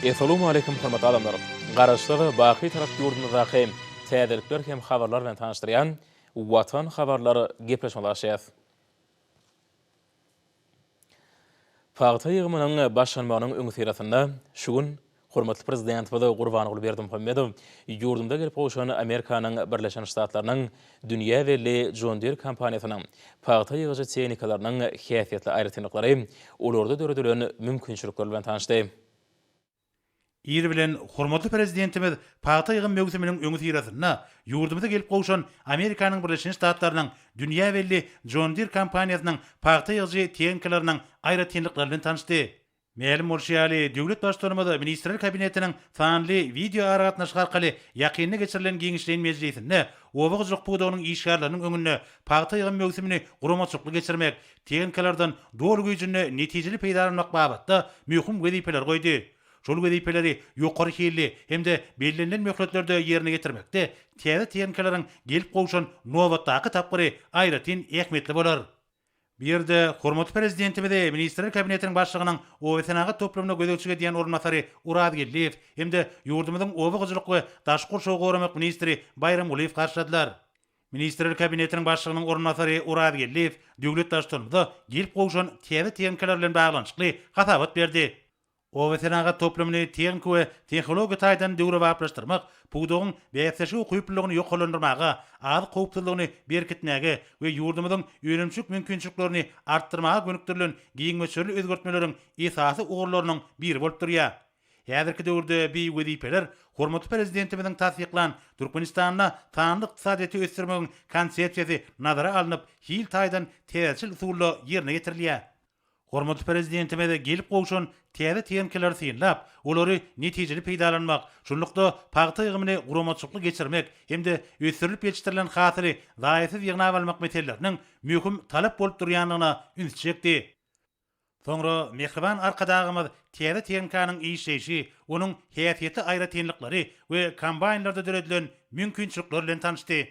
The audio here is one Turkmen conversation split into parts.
Essalawmaleýkim hormatly adamlar! Garaşsyz, baky Tarap ýurdumyzdaky täzelikler hem habarlar bilen tanyşdyrýan Watan habarlar gepleşigimize başlaýas. Pagta ýygymynyň başlanmagynyň öňüsyrasynda şu gün hormatly Prezidentimiz Gurbanguly Berdimuhamedow ýurdumyza gelip gowşan Amerikanyň Birleşen Ştatlarynyň dünýä belli John Deere kompaniýasynyň pagta ýygyjy tehnikalarynyň häsiýetli aýratynlyklary, olarda döredilen mümkinçilikler bilen tanyşdy. Ir bilen hormatly Prezidentimiz pagta ýygym möwsüminiň öňüsyrasynda ýurdumyza gelip gowşan Amerikanyň Birleşen Ştatlarynyň dünýä belli John Deere kompaniýasynyň pagta ýygyjy tehnikalarynyň aýratynlyklary bilen tanyşdy. Mälim bolşy ýaly, döwlet Baştutanymyz Ministrler Kabinetiniň sanly wideoaragatnaşyk arkaly ýakynda geçirilen giňişleýin mejlisinde oba hojalyk pudagynyň işgärleriniň öňünde pagta ýygym möwsümini guramaçylykly geçirmek, tehnikalardan doly güýjünde netijeli peýdalanmak babatda möhüm wezipeleri goýdy. Şol wezipeleri ýokary hilli hem-de bellenilen möhletlerde ýerine ýetirmekde täze tehnikalaryň gelip gowşan nobatdaky tapgyry aýratyn ähmiýetli bolar. Bu ýerde hormatly Prezidentimizi Ministrler Kabinetiniň Başlygynyň obasenagat toplumyna gözegçilik edýän orunbasary Oraz Geldiýew hem-de ýurdumyzyň oba hojalyk we daşky gurşawy goramak ministri Baýram Gulyýew garşyladylar. Ministrler Kabinetiniň Başlygynyň orunbasary Oraz Geldiýew döwlet Baştutanymyza gelip gowşan täze tehnikalar bilen baglanyşykly hasabat berdi. Obasenagat toplumyny tehniki we tehnologiýa taýdan döwrebaplaşdyrmak pudagyň bäsdeşlige ukyplylygyny ýokarlandyrmaga, azyk howpsuzlygyny berkitmäge we ýurdumyzyň önümçilik mümkinçiliklerini artdyrmaga gönükdirilen giň möçberli özgertmeleriň esasy ugurlarynyň biri bolup durýar. Häzirki döwürde bi wezipeler hormatly Prezidentimiziň tassyklan Türkmenistanda sanly ykdysadyýeti ösdürmegiň Konsepsiýasy nazara alnyp, hil taýdan täzeçil usulda ýerine ýetirilýär. Hormatly Prezidentimiz gelip gowşan täze tehnikalar synlap, olary netijeli peýdalanmak, şunlukda pagta ýygymyny guramaçylykly geçirmek hem-de ösdürilip ýetişdirilen hasyly zaýasyz ýygnap almak meseleleriniň möhüm talap bolup durýandygyna ünsi çekdi. Soňra mähriban Arkadagymyz täze tehnikanyň işleýşi, onuň häsiýetli aýratynlyklary we kombaýnlarda döredilen mümkinçilikler bilen tanyşdy.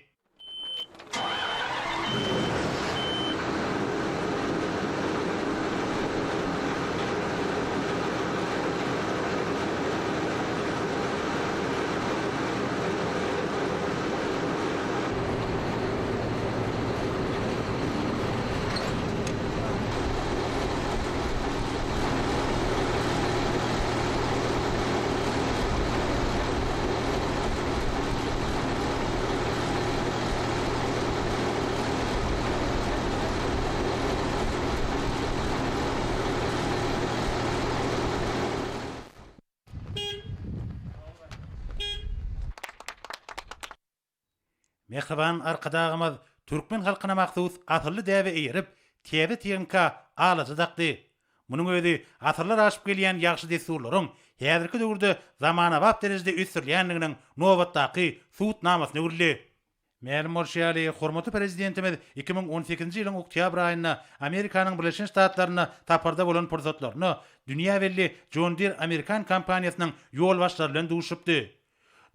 Mähriban Arkadagymyz türkmen halkyna mahsus asylly däbe eýerip, täze tehnika alaja dakdy. Munuň özi asyrlar aşyp gelýän ýagşy dessurlaryň häzirki döwürde zamanabap derejede ösdürilýändiginiň nobatdaky subutnamasyna öwrüldi. Mälim bolşy ýaly, hormatly Prezidentimiz 2018-nji ýylyň oktýabr aýynda Amerikanyň Birleşen Ştatlarynda saparda bolan pursatlarynda dünýä belli John Deere amerikan kompaniýasynyň ýolbaşçylary bilen duşuşypdy.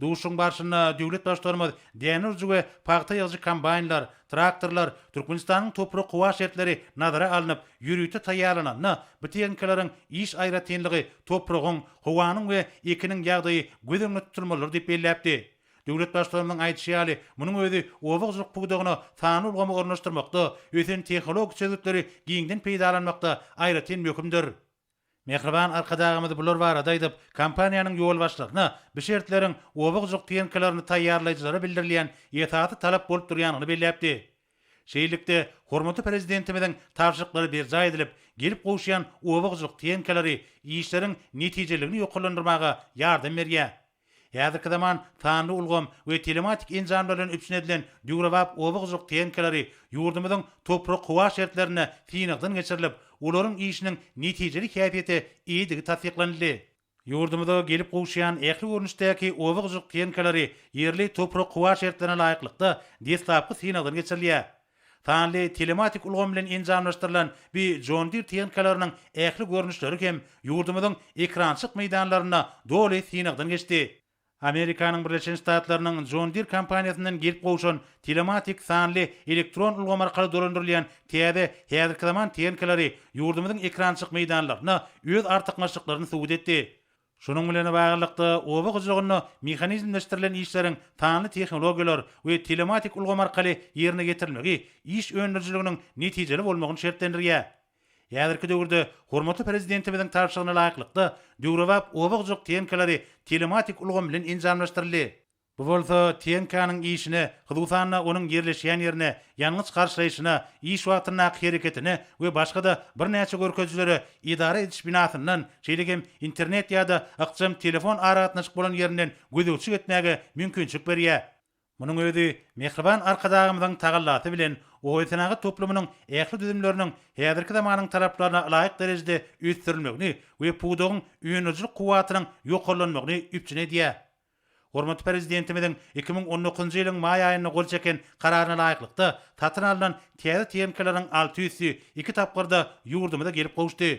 Duşuşygyň barşynda döwlet Baştutanymyz däne urujy we pagta ýygyjy kombaýnlar, traktorlar Türkmenistanyň toprak-howa şertleri nazara alnyp, ýörite taýýarlananda bu tehnikalaryň iş aýratynlygy, topragyň, howanyň we ekiniň ýagdaýy göz öňünde tutulmalydyr diýip belläpdi. Döwlet Baştutanymyzyň aýdyşy ýaly, munuň özi oba hojalyk pudagyna sanly ulgamy ornaşdyrmakda, ösen tehnologik çözgütleri giňden peýdalanmakda aýratyn möhümdir. Mähriban Arkadagymyz bular barada aýdyp, kompaniýanyň ýolbaşçylaryna bu şertleriň oba hojalyk tehnikalaryny taýýarlaýjylara bildirilýän esasy talap bolup durýandygyny belläpdi. Şeýlelikde, hormatly Prezidentimiziň tabşyryklary berjaý edilip, gelip gowuşýan oba hojalyk tehnikalary işleriň netijeliligini ýokarlandyrmaga ýardam berýär. Häzirki zaman sanly ulgam we telematik enjamlar bilen üpjün edilen döwrebap oba hojalyk tehnikalary ýurdumyzyň toprak-howa şertlerinde synagdan geçirilip, olaryň işiniň netijeli häsiýete eýedigi tassyklanyldy. Ýurdumyza gelip gowuşýan ähli görnüşdäki oba hojalyk tehnikalary ýerli toprak-howa şertlerine laýyklykda deslapky synagdan geçirilýär. Sanly telematik ulgam bilen enjamlaşdyrylan bu John Deere tehnikalarynyň ähli görnüşleri hem ýurdumyzyň ekrançyk meýdanlarynda doly synagdan geçdi. Amerikanyň Birleşen Ştatlarynyň John Deere kompaniýasyndan gelip gowşan telematik sanly elektron ulgam arkaly dolandyrylýan täze häzirki zaman tehnikalary ýurdumyzyň ekrançyk meýdanlarynda öz artykmaçlyklaryny subut etdi. Şunuň bilen baglylykda, oba hojalygynda mehanizmleşdirilen işleriň sanly tehnologiýalar we telematik ulgam arkaly ýerine ýetirilmegi iş öndürijiliginiň netijeli bolmagyny şertlendirýär. Häzirki döwürde hormatly Prezidentimiziň tabşyrygyna laýyklykda, döwrebap oba hojalyk tehnikalary telematik ulgam bilen enjamlaşdyryldy. Bu bolsa tehnikanyň işine, hususan-da, onuň ýerleşýän ýerine, ýangyç harçlaýşyna, iş wagtyndaky hereketine we başga-da birnäçe görkezijilere edara ediş binasyndan, şeýle hem internet ýa-da ykjam telefon aragatnaşyk bolan ýerinden gözegçilik etmäge mümkinçilik berýär. Munuň özi mähriban Arkadagymyzyň tagallasy bilen obasenagat toplumynyň ähli düzümleriniň häzirki zamanyň talaplaryna laýyk derejede ösdürilmegini we pudagyň öndürijilik kuwwatynyň ýokarlanmagyny üpjün edýär. Hormatly Prezidentimiziň 2019-njy ýylyň maý aýynda gol çeken Kararyna laýyklykda, satyn alnan täze tehnikalaryň alty ýüzüsi iki tapgyrda ýurdumyza gelip gowuşdy.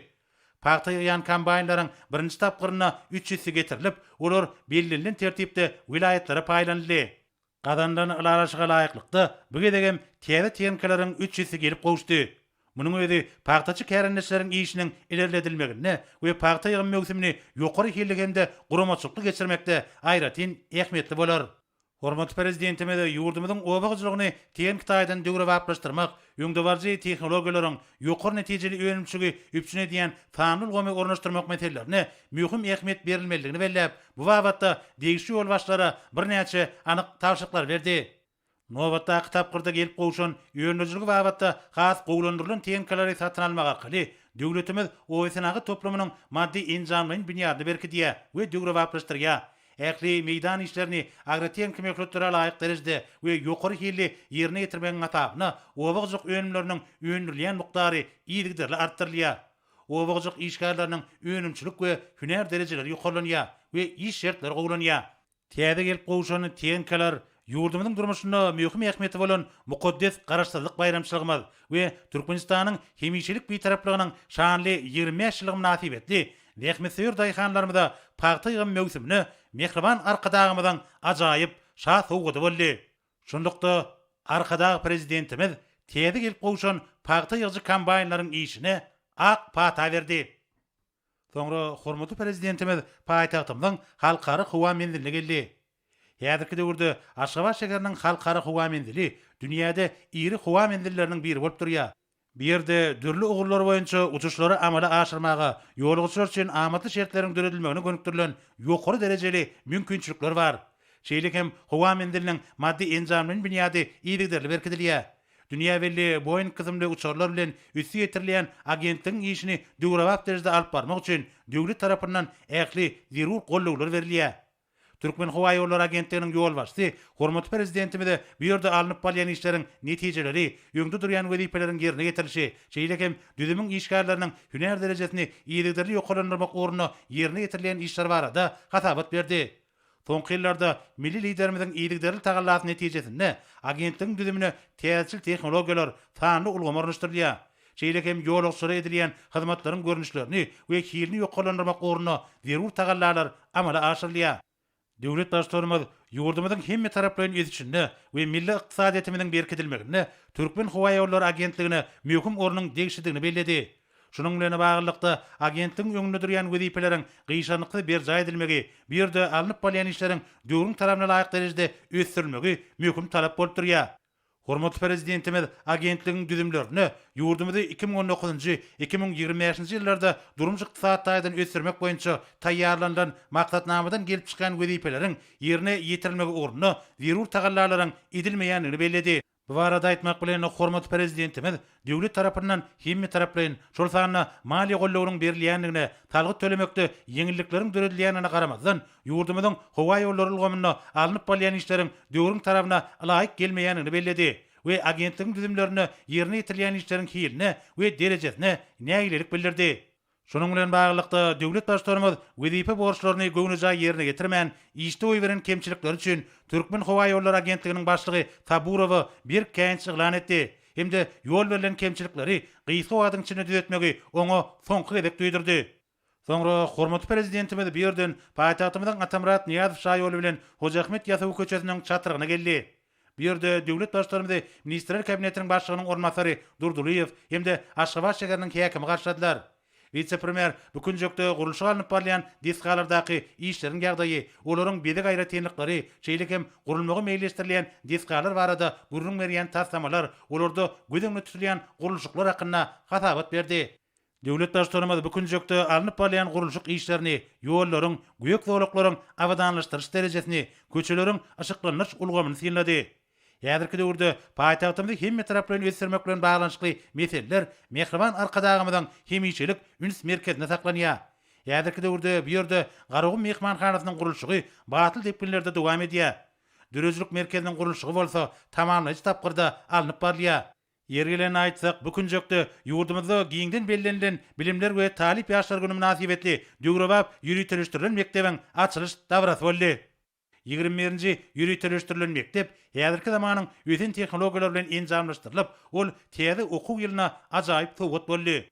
Pagta ýygýan kombaýnlaryň birinji tapgyrynda üç ýüzüsi getirilip, olar bellenilen tertipde welaýatlara paýlanyldy. Gazanylan ylalaşyga laýyklykda, bu gezegem täze tehnikalaryň üç ýüzüsi gelip gowuşdy. Munuň özi pagtaçy kärendeçileriň işiniň ilerledilmeginde we pagta ýygym möwsümini ýokary hilli hem-de guramaçylykly geçirmekde aýratyn ähmiýetli bolar. Hormatly Prezidentimiz ýurdumyzyň oba hojalygyny tehniki taýdan döwrebaplaşdyrmak, öňdebaryjy tehnologiýalaryň ýokary netijeli önümçiligi üpjün edýän sanly ulgamy ornaşdyrmak meselelerine möhüm ähmiýet berilmelidigini belläp, bu babatda degişli ýolbaşçylara birnäçe anyk tabşyryklary berdi. Nobatdaky tapgyrda gelip gowşan öndürijiligi babatda has gowulandyrylan tehnikalary satyn almak arkaly döwletimiz obasenagat toplumynyň maddy-enjamlaýyn binýadyny berkidýär we döwrebaplaşdyrýar. Ähli meýdan işlerini agrotehniki möhletlere laýyk derejede we ýokary hilli ýerine ýetirmegiň hasabyna oba hojalyk önümleriniň öndürilýän mukdary yzygiderli artdyrylýar. Oba hojalyk işgärleriniň önümçilik we hünär derejeleri ýokarlanýar we iş şertleri gowulanýar. Täze gelip gowşan tehnikalar ýurdumyzyň durmuşynda möhüm ähmiýeti bolan mukaddes Garaşsyzlyk baýramçylygymyz we Türkmenistanyň hemişelik Bitaraplygynyň şanly 25 ýyllygy mynasybetli zähmetsöýer daýhanlarymyza pagta ýygym möwsümine mähriban Arkadagymyzyň ajaýyp Şa sowgady boldy. Şunlukda, Arkadag Prezidentimiz täze gelip gowşan pagta ýygyjy kombaýnlaryň işine ak pata berdi. Soňra hormatly Prezidentimiz paýtagtymyzyň Halkara howa menziline geldi. Häzirki döwürde Aşgabat şäheriniň Halkara howa menzili dünýäde iri howa menzilleriniň biri bolup durýar. Bu ýerde dürli ugurlar boýunça uçuşlary amala aşyrmaga ýolagçylar üçin amatly şertleriň döredilmegine gönükdirilen ýokary derejeli mümkinçilikler bar. Şeýle hem howa menziliniň maddy-enjamlaýyn binýady yzygiderli berkidilýär. Dünýä belli Boeing kysymly uçarlar bilen üsti ýetirilýän agentligiň işini döwrebap derejede alyp barmak üçin döwlet tarapyndan ähli zerur gollawlar berilýär. Türkmenhowaýollary agentliginiň ýolbaşçysy hormatly Prezidentimize bu ýerde alnyp barylýan işleriň netijeleri, öňde durýan wezipeleriň ýerine ýetirilişi, şeýle hem düzümiň işgärleriniň hünär derejesini yzygiderli ýokarlandyrmak ugrunda ýerine ýetirilýän işler barada hasabat berdi. Soňky ýyllarda milli Liderimiziň yzygiderli tagallasy netijesinde agentligiň düzümine täzeçil tehnologiýalar, sanly ulgam ornaşdyrylýar. Şeýle hem ýolagçylara edilýän hyzmatlaryň görnüşlerini we hilini ýokarlandyrmak ugrunda zerur tagallalar amala aşyrylýar. Döwlet Baştutanymyz ýurdumyzyň hemmetaraplaýyn ösüşinde we milli ykdysadyýetimiziň berkidilmeginde Türkmenhowaýollary agentligine möhüm ornuň degişlidigini belledi. Şunuň bilen baglylykda, agentligiň öňünde durýan wezipeleriň gyşarnyksyz berjaý edilmegi, bu ýerde alnyp barylýan işleriň döwrüň talabyna laýyk derejede ösdürilmegi möhüm talap bolup durýar. Hormatly Prezidentimiz agentligiň düzümlerinde ýurdumyzy 2019-njy, 2025-nji ýyllarda durmuş-ykdysady taýdan ösdürmek boýunça taýýarlanylan maksatnamadan gelip çykýan wezipeleriň ýerine ýetirilmegi ugrunda zerur tagallalaryň edilmeýändigini belledi. Bu barada aýtmak bilen, hormatly Prezidentimiz döwlet tarapyndan hemmetaraplaýyn, şol sanda maliýe goldawynyň berilýändigine, salgyt tölemekde ýeňillikleriň döredilýändigine garamazdan, ýurdumyzyň howa ýollary ulgamynda alnyp barylýan işleriň döwrüň talabyna ylaýyk gelmeýändigini belledi we agentligiň düzümlerinde ýerine ýetirilýän işleriň hiline we derejesine nägilelik bildirdi. Şunuň bilen baglylykda, döwlet Baştutanymyz wezipe borçlaryny göwnejaý ýerine ýetirmän, işde goýberen kemçilikleri üçin Türkmenhowaýollary agentliginiň başlygy Saburowa berk käýinç yglan etdi hem-de ýol berlen kemçilikleri gysga wagtyň içinde düzetmegi oňa soňky gezek duýdurdy. Soňra hormatly Prezidentimiz bu ýerden paýtagtymyzyň Atamyrat Nyýazow şaýoly bilen Hoja Ahmet Ýasawy köçesiniň çatrygyna geldi. Bu ýerde döwlet Baştutanymyzy Ministrler Kabinetiniň Başlygynyň orunbasary Durdylyýew hem-de Aşgabat şäheriniň häkimi garşyladylar. Wise-premýer bu künjekde gurluşygy alnyp barylýan desgalardaky işleriň ýagdaýy, olaryň bezeg aýratynlyklary, şeýle hem gurulmagy meýilleşdirilýän desgalar barada gürrüň berýän taslamalar, olarda göz öňünde tutulýan gurluşyklar hakynda hasabat berdi. Döwlet Baştutanymyz bu künjekde alnyp barylýan gurluşyk işlerini, ýollaryň, gök zolaklaryň abadanlaşdyryş derejesini, köçeleriň yşyklandyryş ulgamyny synlady. Häzirki döwürde paýtagtymyzy hemmetaraplaýyn ösdürmek bilen baglanyşykly meseleler mähriban Arkadagymyzyň hemişelik üns merkezinde saklanýar. Häzirki döwürde bu ýerde Garagum myhmanhanasynyň gurluşygy batly depginlerde dowam edýär. Döredijilik merkeziniň gurluşygy bolsa tamamlaýjy tapgyrda alnyp barylýar. Ýeri gelende aýtsak, bu künjekde ýurdumyzda giňden bellenilen Bilimler we talyp ýaşlar güni mynasybetli döwrebap ýöriteleşdirilen mekdebiň açylyş dabarasy boldy. 21-nji ýöriteleşdirilen mekdep häzirki zamanyň ösen tehnologiýalary bilen enjamlaşdyrylyp, ol täze okuw ýylyna ajaýyp sowgat boldy.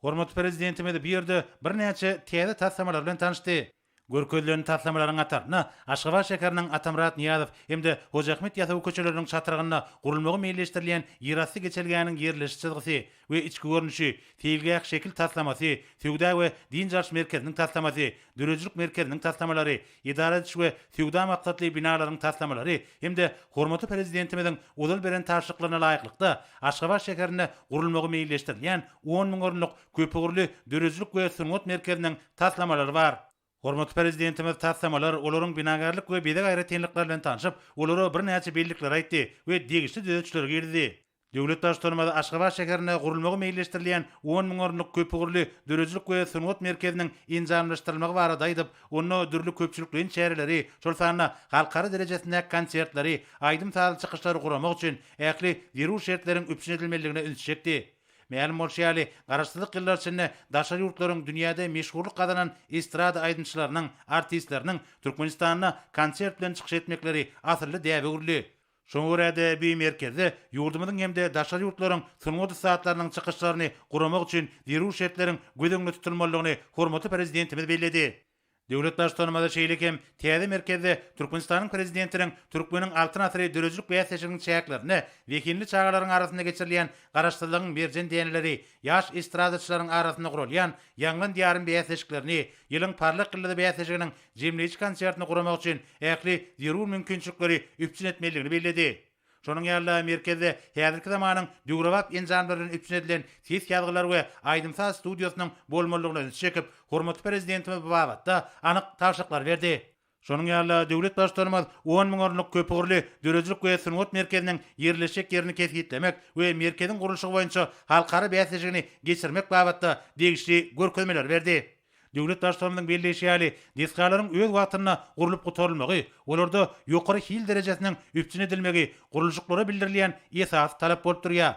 Hormatly Prezidentimiz bu ýerde birnäçe täze taslamalar bilen tanyşdy. Görkezilen taslamalaryň hatarynda Aşgabat şäheriniň Atamyrat Nyýazow hem-de Hoja Ahmet Ýasawy köçeleriniň çatrygynda gurulmagy meýilleşdirilýän ýerasty geçelgäniň ýerleşiş çyzgysy we içki görnüşi, seýilgäh şekil taslamasy, söwda we dynç alyş merkeziniň taslamasy, döredijilik merkeziniň taslamalary, edara ediş we söwda maksatly binalaryň taslamalary hem-de hormatly Prezidentimiziň ozal beren tabşyryklaryna laýyklykda, Aşgabat şäherinde gurulmagy meýilleşdirilýän 10 müň orunlyk köpugurly döredijilik we sungat merkeziniň taslamalary bar. Hormatly Prezidentimiz taslamalar, olaryň binagärlik we bezeg aýratynlyklary bilen tanşyp, olara birnäçe bellikleri aýtdy we degişli düzedişleri girizdi. Döwlet Baştutanymyz Aşgabat şäherinde gurulmagy meýilleşdirilýän 10 müň orunlyk köpugurly döredijilik we sungat merkeziniň enjamlaşdyrylmagy barada aýdyp, onda dürli köpçülikleýin çäreleri, şol sanda halkara derejesindäki konsertleri, aýdym-sazly çykyşlary guramak üçin ähli zerur şertleriň üpjün edilmelidigine ünsi çekdi. Mälim bolşy ýaly, Garaşsyzlyk ýyllary içinde daşary ýurtlaryň dünýäde meşhurlyk gazanan estrada aýdymçylarynyň, artistleriniň Türkmenistanda konsert bilen çykyş etmekleri asylly däbe öwrüldi. Şoňa görä-de, bu merkezde ýurdumyzyň hem-de daşary ýurtlaryň sungat ussatlarynyň çykyşlaryny guramak üçin zerur şertleriň göz öňünde tutulmalydygyny hormatly Prezidentimiz belledi. Döwlet Baştutanymyz şeýle hem täze merkezde Türkmenistanyň Prezidentiniň Türkmeniň Altyn asyry döredijilik bäsleşiginiň çäklerinde zehinli çagalaryň arasynda geçirilýän Garaşsyzlygyň merjen däneleri ýaş estradaçylaryň arasynda guralýan Ýaňlan Diýarym bäsleşiklerini, Ýylyň parlak ýyldyzy bäsleşiginiň jemleýji konsertini guramak üçin ähli zerur mümkinçilikleri üpjün etmelidigini belledi. Şonuň ýaly-da, merkezde häzirki zamanyň döwrebap enjamlary bilen üpjün edilen ses ýazgylar we aýdym-saz studiýasynyň bolmalydygyna ünsi çekip, hormatly Prezidentimiz bu babatda anyk tabşyryklary berdi. Şonuň ýaly-da, döwlet Baştutanymyz 10 müň orunlyk köpugurly döredijilik we sungat merkeziniň ýerleşjek ýerini kesgitlemek we merkeziň gurluşygy boýunça halkara bäsleşigini geçirmek babatda degişli görkezmeleri berdi. Döwlet Baştutanymyzyň belleýşi ýaly, desgalaryň öz wagtynda gurlup gutarylmagy, olarda ýokary hil derejesiniň üpjün edilmegi gurluşyklara bildirilýän esasy talap bolup durýar.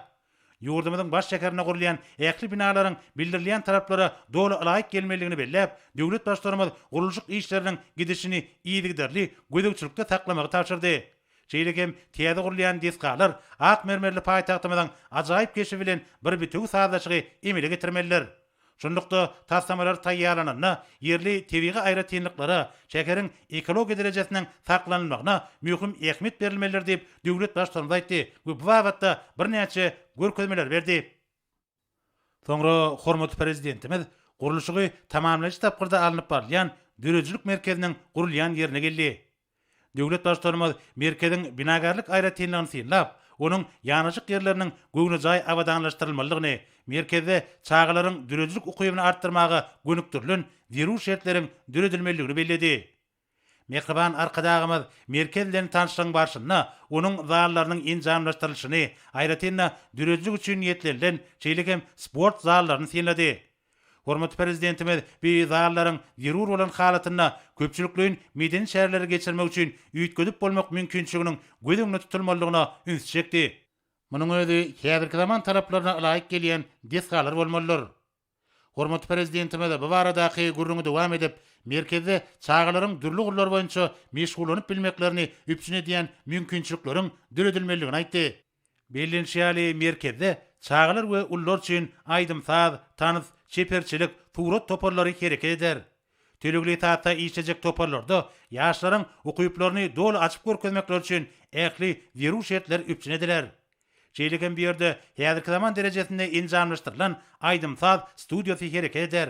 Ýurdumyzyň baş şäherinde gurulýan ähli binalaryň bildirilýän talaplara doly ylaýyk gelmelidigini belläp, döwlet Baştutanymyz gurluşyk işleriniň gidişini yzygiderli gözegçilikde saklamagy tabşyrdy. Şeýle hem täze gurulýan desgalar ak mermerli paýtagtymyzyň ajaýyp keşbi bilen bir bitewi sazlaşygy emele getirmelidir. Şunlukda, taslamalar taýýarlananda ýerli tebigy aýratynlyklara, şäheriň ekologiýa derejesiniň saklanylmagyna möhüm ähmiýet berilmelidir diýip, döwlet Baştutanymyz aýtdy we bu babatda birnäçe görkezmeleri berdi. Soňra hormatly Prezidentimiz gurluşygy tamamlaýjy tapgyrda alnyp barylýan döredijilik merkeziniň gurulýan ýerine geldi. Döwlet Baştutanymyz merkeziň binagärlik aýratynlygyny synlap, onuň ýanaşyk ýerleriniň göwnejaý abadanlaşdyrylmalydygyny, merkezde çagalaryň döredijilik ukybyny artdyrmaga gönükdirilen zerur şertleriň döredilmelidigini belledi. Mähriban Arkadagymyz merkez bilen tanyşlygyň barşynda onuň zallarynyň enjamlaşdyrylyşyny, aýratyn-da, döredijilik üçin niýetlenilen, şeýle hem sport zallaryny synlady. Hormatly Prezidentimiz bu zallaryň zerur bolan halatynda köpçülikleýin medeni çäreleri geçirmek üçin üýtgedip bolmak mümkinçiliginiň göz öňünde tutulmalydygyna ünsi çekdi. Munuň özi häzirki zaman talaplaryna ylaýyk gelýän desgalar bolmalydyr. Hormatly Prezidentimiz bu baradaky gürrüňi dowam edip, merkezde çagalaryň dürli ugurlar boýunça meşgullanyp bilmeklerini üpjün edýän mümkinçilikleriň döredilmelidigini aýtdy. Bellenişi ýaly, merkezde çagalar we ulular üçin aýdym-saz, tans, çeperçilik, surat toparlary hereket eder. Tölegli esasda işlejek toparlarda ýaşlaryň ukyplaryny doly açyp görkezmekleri üçin ähli zerur şertler üpjün ediler. Şeýle hem bu ýerde häzirki zaman derejesinde enjamlaşdyrylan aýdym-saz studiýasy hereket eder.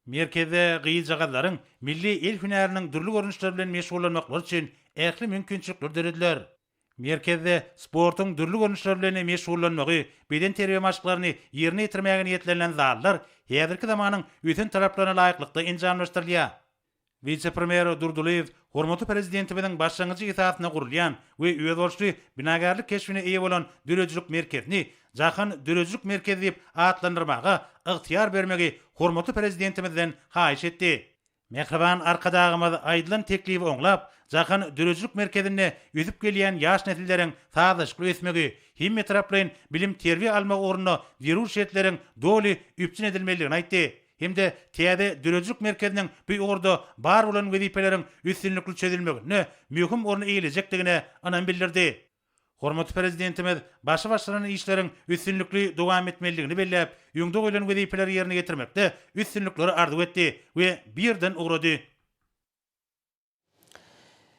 Merkezde gyzjagazlaryň milli el hünäriniň dürli görnüşleri bilen meşgullanmaklary üçin ähli mümkinçilikler dörediler. Merkezde sportuň dürli görnüşleri bilen meşgullanmagy, bedenterbiýe maşklaryny ýerine ýetirmäge niýetlenilen zallar häzirki zamanyň ösen talaplaryna laýyklykda enjamlaşdyrylýar. Wise-premýer Durdylyýew hormatly Prezidentimiziň başlangyjy esasynda gurulýan we özboluşly binagärlik keşbine eýe bolan döredijilik merkezini Jahan döredijilik merkezi diýip atlandyrmaga ygtyýar bermegi hormatly Prezidentimizden haýyş etdi. Mähriban Arkadagymyz aýdylan teklibi oňlap, Jahan döredijilik merkezinde ösüp gelýän ýaş nesilleriň sazlaşykly ösmegi, hemmetaraplaýyn bilim-terbiýe almagy ugrunda zerur şertleriň doly üpjün edilmelidigini aýtdy hem-de täze döredijilik merkeziniň bu ugurda bar bolan wezipeleriň üstünlikli çözülmeginde möhüm orny eýelejekdigine ynam bildirdi. Hormatly Prezidentimiz başy başlanan işleriň üstünlikli dowam etmelidigini belläp, öňde goýlan wezipeleri ýerine ýetirmekde üstünlikleri arzuw etdi we bu ýerden ugrady.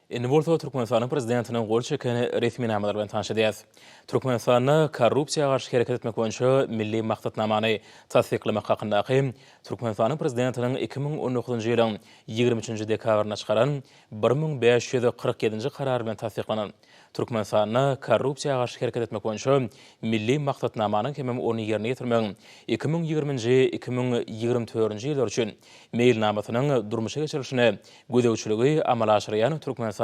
Indi bolsa Türkmenistanyň Prezidentiniň gol çeken resminamalary bilen tanyş edýäris. Türkmenistanda korrupsiýa garşy hereket etmek boýunça Milli maksatnamany tassyklamak hakyndaky Türkmenistanyň Prezidentiniň 2019-njy ýylyň 23-nji dekabrynda çykaran 1547-nji Karary bilen tassyklanan Türkmenistanda korrupsiýa garşy hereket etmek boýunça Milli maksatnamanyň hemem ony ýerine ýetirmegiň 2020-nji, 2024-nji ýyllar üçin Meýilnamasynyň durmuşa geçirilişine gözegçiligi amala aşyrýan Türkmenistanda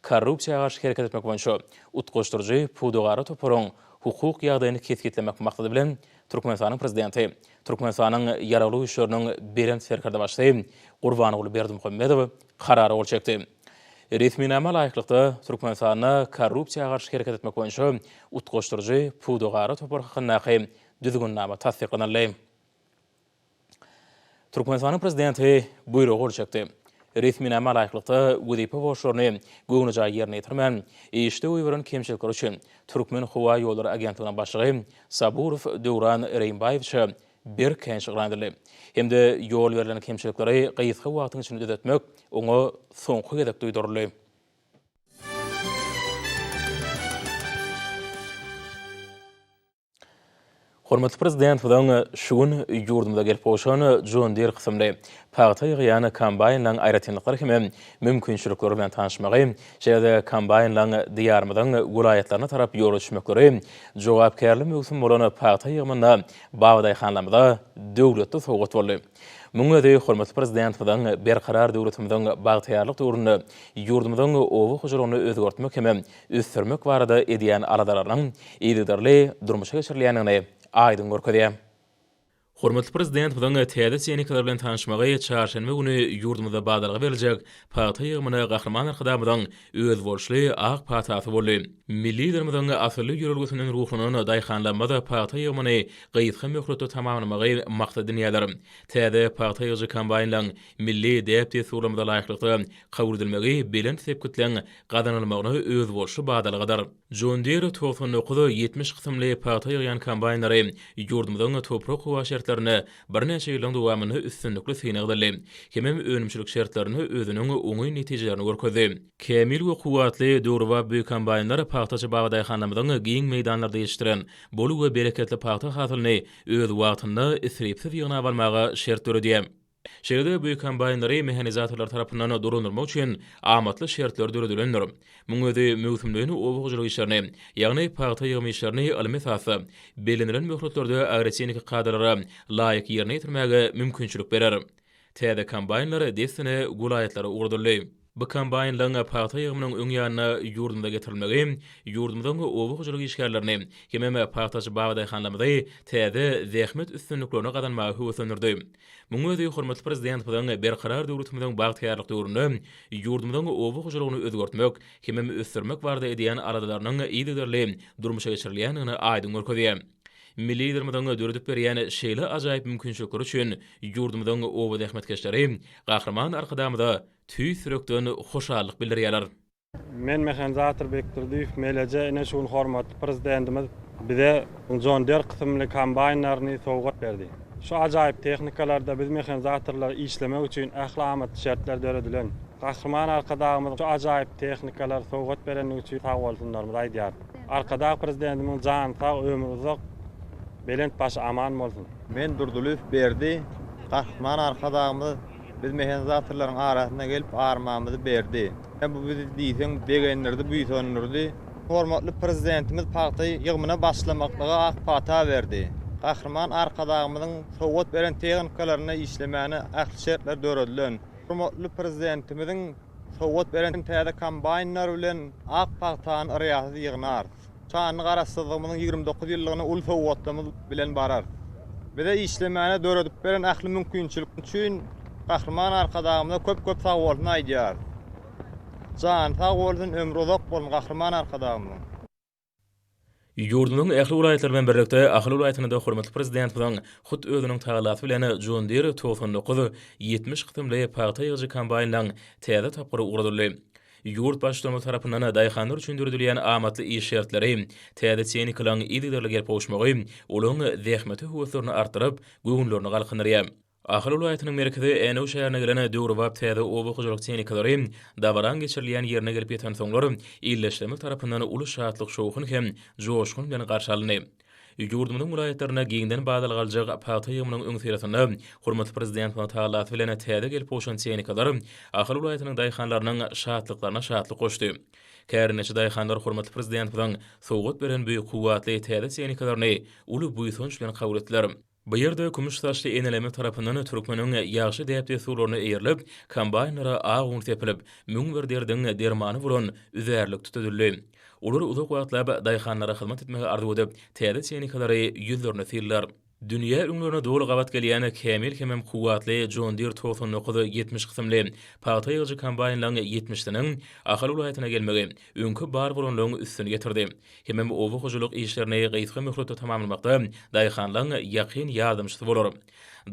korrupsiýa garşy hereket etmek boýunça Utgaşdyryjy pudagara toparyň hukuk ýagdaýyny kesgitlemek maksady bilen Türkmenistanyň Prezidenti, Türkmenistanyň Ýaragly Güýçleriniň Belent Serkerdebaşysy Gurbanguly Berdimuhamedow Karara gol çekdi. Resminama laýyklykda, Türkmenistanda korrupsiýa garşy hereket etmek boýunça Utgaşdyryjy pudagara topar hakyndaky Düzgünnama tassyklanyldy. Türkmenistanyň Prezidenti Buýruga gol çekdi. Resminama laýyklykda, wezipe borçlaryny göwnejaý ýerine ýetirmän, işde goýberen kemçilikleri üçin Türkmenhowaýollary agentliginiň başlygy Saburow Döwran Reýimbaýewiçe berk käýinç yglan edildi hem-de ýol berlen kemçilikleri gysga wagtyň içinde düzetmek oňa soňky gezek duýduryldy. Hormatly Prezidentimiziň şu gün ýurdumyza gelip gowşan John Deere kysymly pagta ýygýan kombaýnlaryň aýratynlyklary hem mümkinçilikleri bilen tanyşmagy, şeýle-de kombaýnlaryň Diýarymyzyň welaýatlaryna tarap ýola düşmekleri jogapkärli möwsüm bolan pagta ýygymynda babadaýhanlarymyza döwletli sowgat boldy. Munuň özi hormatly Prezidentimiziň Berkarar döwletimiziň bagtyýarlyk döwründe ýurdumyzyň oba hojalygyny özgertmek hem ösdürmek barada edýän aladalarynyň yzygiderli durmuşa geçirilýändigini aýdyň görkezýär. Hormatly Prezidentimiziň täze tehnikalar bilen tanyşmagy çarşenbe güni ýurdumyzda badalga beriljek pagta ýygymyna Gahryman Arkadagymyzyň özboluşly ak patasy boldy. Milli Liderimiziň asylly ýörelgesinden ruhlanan daýhanlarymyz pagta ýygymyny gysga möhletde tamamlamagy maksat edinýärler. Täze pagta ýygyjy kombaýnlaryň milli däp-dessurlarymyza laýyklykda kabul edilmegi belent sepgitleň gazanylmagyna özboluşly badalgadyr. John Deere 99 70 kysymly pagta ýygýan kombaýnlary ýurdumyzyň toprak-howa şertlerinde birnäçe ýyllaryň dowamynda üstünlikli synag edildi hemem önümçilik şertlerinde özüniň oňyn netijelerini görkezdi. Kämil we kuwwatly döwrebap bu kombaýnlar pagtaçy babadaýhanlarymyzyň giň meýdanlarda ýetişdiren bol we bereketli pagta hasylyny öz wagtynda isripsiz ýygnap almaga şert döredýär. Şeýle-de bu kombaýnlary mehanizatorlar tarapyndan dolandyrmak üçin amatly şertler döredilendir. Munuň özi möwsümleýin oba hojalyk işlerini, ýagny pagta ýygymy işlerini ylmy esasda, bellenilen möhletlerde agrotehniki kadalara laýyk ýerine ýetirmäge mümkinçilik berer. Täze kombaýnlar dessine welaýatlara ugradyldy. Bu kombaýnlaryň pagta ýygymynyň öň ýanynda ýurdumyza getirilmegi ýurdumyzyň oba hojalyk işgärlerini hemem pagtaçy babadaýhanlarymyzy täze zähmet üstünliklerini gazanmaga höweslendirdi. Munuň özi hormatly Prezidentimiziň Berkarar döwletimiziň bagtyýarlyk döwründe ýurdumyzyň oba hojalygyny özgertmek hemem ösdürmek barada edýän aladalarynyň yzygiderli durmuşa geçirilýändigini aýdyň görkezýär. Milli Liderimiziň döredip berýän şeýle ajaýyp mümkinçilikleri üçin ýurdumyzyň oba zähmetkeşleri Gahryman Arkadagymyza tüýs ýürekden hoşallyk bildirýärler. Men mehanizator Bekdurdyýew Meleje ine şu gün hormatly Prezidentimiz bize John Deere kysymly kombaýnlaryny sowgat berdi. Şu ajaýyp tehnikalarda biz mehanizatorlar işlemek üçin ähli amatly şertler döredilen. Gahryman Arkadagymyz şu ajaýyp tehnikalary sowgat berendigi üçin sagbolsunlarymyzy aýdýarys. Arkadag Prezidentimiziň jany sag, ömri uzak, belent başy aman bolsun! Men Durdylyýew Berdi, Gahryman Arkadagymyz biz mehanizatorlaryň arasyna gelip armamyzy berdi. Bu bizi diýseň begendirdi, buýsandyrdy. Hormatly Prezidentimiz pagta ýygymyna başlamaklyga ak pata berdi. Gahryman Arkadagymyzyň sowgat beren tehnikalarynda işlemäne ähli şertler döredilen. Hormatly Prezidentimiziň sowgat beren täze kombaýnlary bilen ak pagtany yrýasyz ýygnarys. Şanly Garaşsyzlygymyzyň 29 ýyllygyna uly sowgatlarymyz bilen bararys. Bize işlemäne döredip beren ähli mümkinçilik üçin Gahryman Arkadagymyza köp-köp sagbolsun aýdýarys. Jany sag bolsun, ömri uzak bolsun Gahryman Arkadagymyzyň. Ýurdumyzyň ähli welaýatlary bilen birlikde, Ahal welaýatynda-da hormatly Prezidentimiziň hut özüniň tagallasy bilen John Deere 99, 70 kysymly pagta ýygyjy kombaýnlaryň täze tapgyry ugradyldy. Ýurt Baştutanymyz tarapyndan daýhanlar üçin döredilýän amatly iş şertleri, täze tehnikalaryň yzygiderli gelip gowuşmagy olaryň zähmete höweslerini artdyryp, göwünlerini galkyndyrýar. Ahal welaýatynyň merkezi Änew şäherine gelen döwrebap täze oba hojalyk tehnikalary dabaraň geçirilýän ýerine gelip ýetensoňlar, ildeşlerimiz tarapyndan uly şatlyk-şowhun hem joşgun bilen garşy alyndy. Ýurdumyzyň welaýatlarynda giňden badalga aljak pagta ýygymynyň öňüsyrasynda hormatly Prezidentimiziň tagallasy bilen täze gelip gowşan tehnikalar Ahal welaýatynyň daýhanlarynyň şatlyklaryna şatlyk goşdy. Kärendeçi daýhanlar hormatly Prezidentimiziň sowgat beren bu kuwwatly täze tehnikalaryny uly buýsanç bilen kabul etdiler. Bu ýerde kümüş saçly enelerimiz tarapyndan türkmeniň ýagşy däp-dessurlaryna eýerilip, kombaýnlara ak un sepilip, 1001 derdiň dermany bolan üzärlik tütedildi. Olar uzak wagtlap daýhanlara hyzmat etmegi arzuw edip, täze tehnikalary ýüzlerine syldylar. Dünýä ülňülerine doly gabat gelýän kämil hemem kuwwatly John Deere 99 70 kysymly pagta ýygyjy kombaýnlaryň ýetmişisiniň Ahal welaýatyna gelmegi öňki bar bolanlaryň üstüni ýetirdi. Hemem oba hojalyk işlerini gysga möhletde tamamlamakda daýhanlaryň ýakyn ýardamçysy bolar.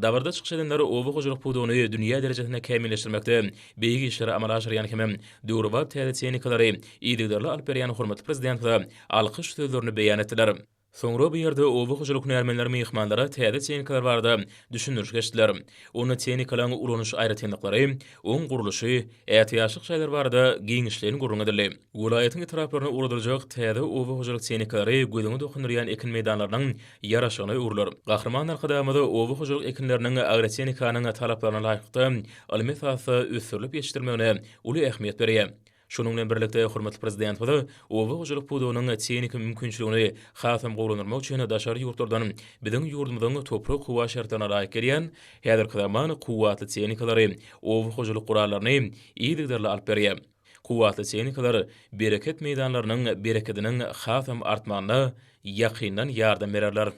Dabarada çykyş edenler oba hojalyk pudagyny dünýä derejesinde kämilleşdirmekde beýik işleri amala aşyrýan hemem döwrebap täze tehnikalary yzygiderli alyp berýän hormatly Prezidentimize alkyş sözlerini beýan etdiler. Soňra bu ýerde oba hojalyk hünärmenleri myhmanlara täze tehnikalar barada düşündiriş geçdiler. Onda tehnikalaryň ulanyş aýratynlyklary, oň gurluşy, ätiýaçlyk şaýlary barada giňişleýin gürrüň edildi. Welaýatyň etraplaryna ugradyljak täze oba hojalyk tehnikalary gözüňi dokundyrýan ekin meýdanlarynyň ýaraşygyna öwrüler. Gahryman Arkadagymyz oba hojalyk ekinleriniň agrotehnikanyň talaplaryna laýyklykda ylmy esasda ösdürilip ýetişdirilmegine uly ähmiýet berýär. Şunuň bilen birlikde, hormatly Prezidentimiz oba hojalyk pudagynyň tehniki mümkinçiligini hasam gowulandyrmak üçin daşary ýurtlardan biziň ýurdumyzyň toprak-howa şertlerine laýyk gelýän häzirki zaman kuwwatly tehnikalary, oba hojalyk gurallaryny yzygiderli alyp berýär. Kuwwatly tehnikalar bereket meýdanlarynyň berekediniň hasam artmagyna ýakyndan ýardam bererler.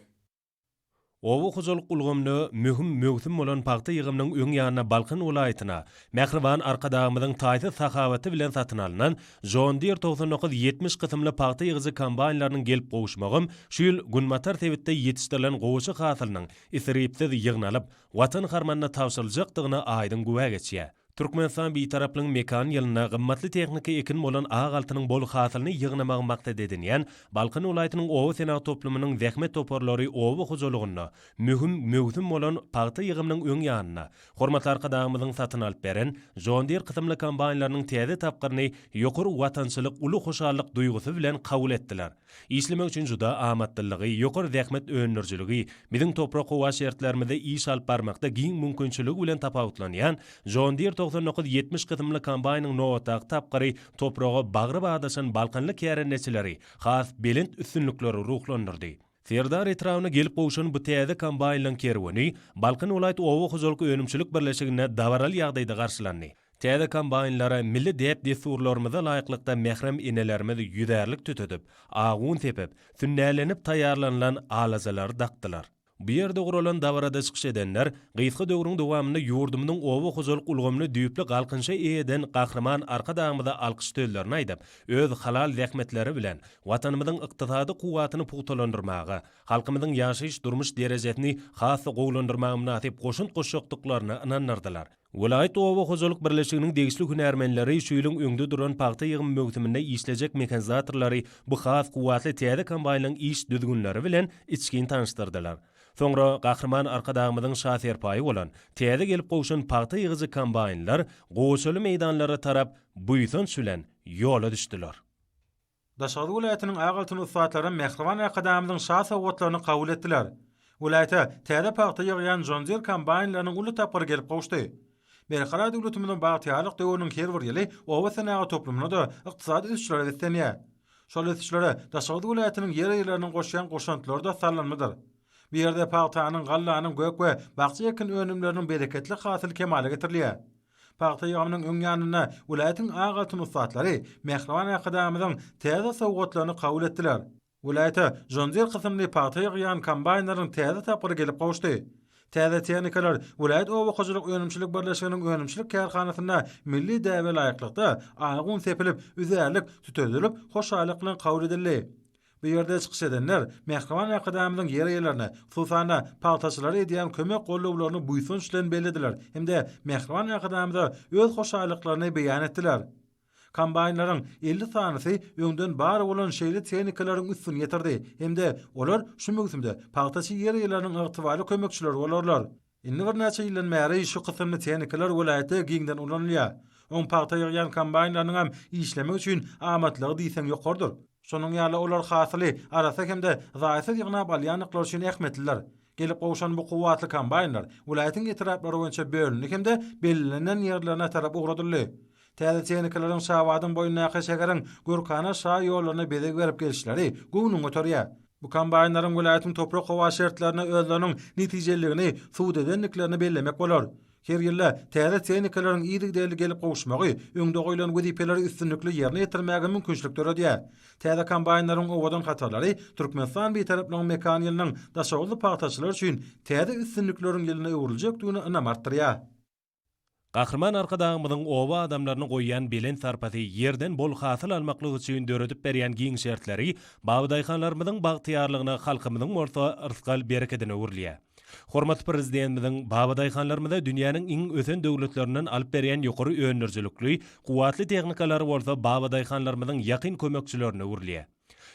Oba hojalyk ulgamynda möhüm möwsüm bolan pagta ýygymynyň öň ýanynda Balkan welaýatyna mähriban Arkadagymyzyň taýsyz sahawaty bilen satyn alnan John Deere 99 70 kysymly pagta ýygyjy kombaýnlarynyň gelip gowuşmagam şu ýyl günbatar sebitde ýetişdirilen gowaça hasylynyň isripsiz ýygnalyp, Watan harmanyna tabşyryljakdygyna aýdyň güwä geçýär. Türkmenistan Bitaraplygyň mekany ýylynda gymmatly tehniki ekin bolan ak altynyň bol hasylyny ýygnamagy maksat edinýän Balkan welaýatynyň oba senagat toplumynyň zähmet toparlary oba hojalygynda möhüm möwsüm bolan pagta ýygymynyň öň ýanynda hormatly Arkadagymyzyň satyn alyp beren John Deere kysymly kombaýnlarynyň täze tapgyryny ýokary watançylyk uly hoşallyk duýgusy bilen kabul etdiler. Işlemek üçin juda amatlylygy, ýokary zähmet öndürijiligi, biziň toprak-howa şertlerimizde iş alyp barmakda giň mümkinçiligi bilen tapawutlanýan John Deere 99 70 kysymly kombaýnyň nobatdaky tapgyry topraga bagry badaşan balkanly kärendeçileri has belent üstünliklere ruhlandyrdy. Serdar etrabyna gelip gowşan bu täze kombaýnlaryň kerweni Balkan welaýat oba hojalyk önümçilik birleşiginde dabaraly ýagdaýda garşylandy. Täze kombaýnlara milli däp-dessurlarymyza laýyklykda mährem enelerimiz ýüzärlik tütedip, ak un sepip, sünnälenip taýýarlanylan alajalary dakdylar. Bu ýerde guralan dabarada çykyş edenler gysga döwrüň dowamynda ýurdumyzyň oba hojalyk ulgamyny düýpli galkynyşa eýe eden Gahryman Arkadagymyza alkyş sözlerini aýdyp, öz halal zähmetleri bilen Watanymyzyň ykdysady kuwwatyny pugtalandyrmaga, halkymyzyň ýaşaýyş-durmuş derejesini has-da gowulandyrmaga mynasyp goşant goşjakdyklaryna ynandyrdylar. Welaýat oba hojalyk birleşiginiň degişli hünärmenleri şu ýylyň öňde duran pagta ýygymy möwsüminde işlejek mehanizatorlary bu has kuwwatly täze kombaýnyň iş düzgünleri bilen içgin tanyşdyrdylar. Soňra Gahryman Arkadagymyzyň Şa serpaýy bolan, täze gelip gowşan pagta ýygyjy kombaýnlar gowaçaly meýdanlara tarap buýsanç bilen ýola düşdüler. Daşoguz welaýatynyň ak altyn ussatlary mähriban Arkadagymyzyň şa sowgatlaryny kabul etdiler. Welaýata täze pagta ýygýan John Deere kombaýnlarynyň uly tapgyry gelip gowuşdy. Berkarar döwletimiziň bagtyýarlyk döwrüniň her bir ýyly oba senagat toplumynda-da ykdysady ösüşlere beslenýär. Şol ösüşlere Daşoguz welaýatynyň ýer eýeleriniň goşýan goşantlary-da sallanmadyr. Bu ýerde pagtanyň, gallanyň, gök we bakja ekin önümleriniň bereketli hasyly kemala getirilýär. Pagta ýygymynyň öň ýanynda welaýatyň ak altyn ussatlary mähriban Arkadagymyzyň täze sowgatlaryny kabul etdiler. Welaýata John Deere kysymly pagta ýygýan kombaýnlaryň täze tapgyry gelip gowuşdy. Täze tehnikalar welaýat oba hojalyk önümçilik birleşiginiň önümçilik kärhanasynda milli däbe laýyklykda agy un sepilip, üzärlik tütedilip, hoşallyk bilen kabul edildi. Bu ýerde çykyş edenler mähriban Arkadagymyzyň ýer eýelerine, hususan-da, pagtaçylara edýän kömek-gollawlaryny buýsanç bilen bellediler hem-de mähriban Arkadagymyza öz hoşallyklaryny beýan etdiler. Kombaýnlaryň 50 sanysy öňden bar bolan şeýle tehnikalaryň üstüni ýetirdi hem-de olar şu möwsümde pagtaçy ýer eýeleriniň ygtybarly kömekçileri bolarlar. Indi birnäçe ýyldan bäri şu kysymly tehnikalar welaýatda giňden ulanylýar. Oň pagta ýygýan kombaýnlarynyňam işlemek üçin amatlygy diýseň ýokarydyr. Şonuň ýaly olar hasyly arassa hem-de zaýasyz ýygnap alýandyklary üçin ähmiýetlidir. Gelip gowşan bu kuwwatly kombaýnlar welaýatyň etraplary boýunça bölündi hem-de bellenen ýerlerine tarap ugradyldy. Täze tehnikalaryň Şabadyň boýundaky şäheriň görkana şa ýollaryna bezeg berip gelişleri göwnüňi göterýär. Bu kombaýnlaryň welaýatyň toprak-howa şertlerinde özleriniň netijeliligini subut edendiklerini bellemek bolar. Her ýylda täze tehnikalaryň yzygiderli gelip gowuşmagy öňde goýlan wezipeleri üstünlikli ýerine ýetirmäge mümkinçilik döredýär. Täze kombaýnlaryň owadan hatarlary Türkmenistan Bitaraplygyň mekan ýylynyň daşoguzly pagtaçylar üçin täze üstünlikleriň ýylyna öwrüljekdigine ynam artdyrýar. Gahryman Arkadagymyzyň oba adamlaryna goýýan belent sarpasy, ýerden bol hasyl almaklyk üçin döredip berýän giň şertleri babadaýhanlarymyzyň bagtyýarlygyna, halkymyzyň bolsa rysgal-berekedine öwrülýär. Hormatly Prezidentimiziň babadaýhanlarymyza dünýäniň iň ösen döwletlerinden alyp berýän ýokary öndürijilikli, kuwwatly tehnikalary bolsa babadaýhanlarymyzyň ýakyn kömekçilerine öwrülýär.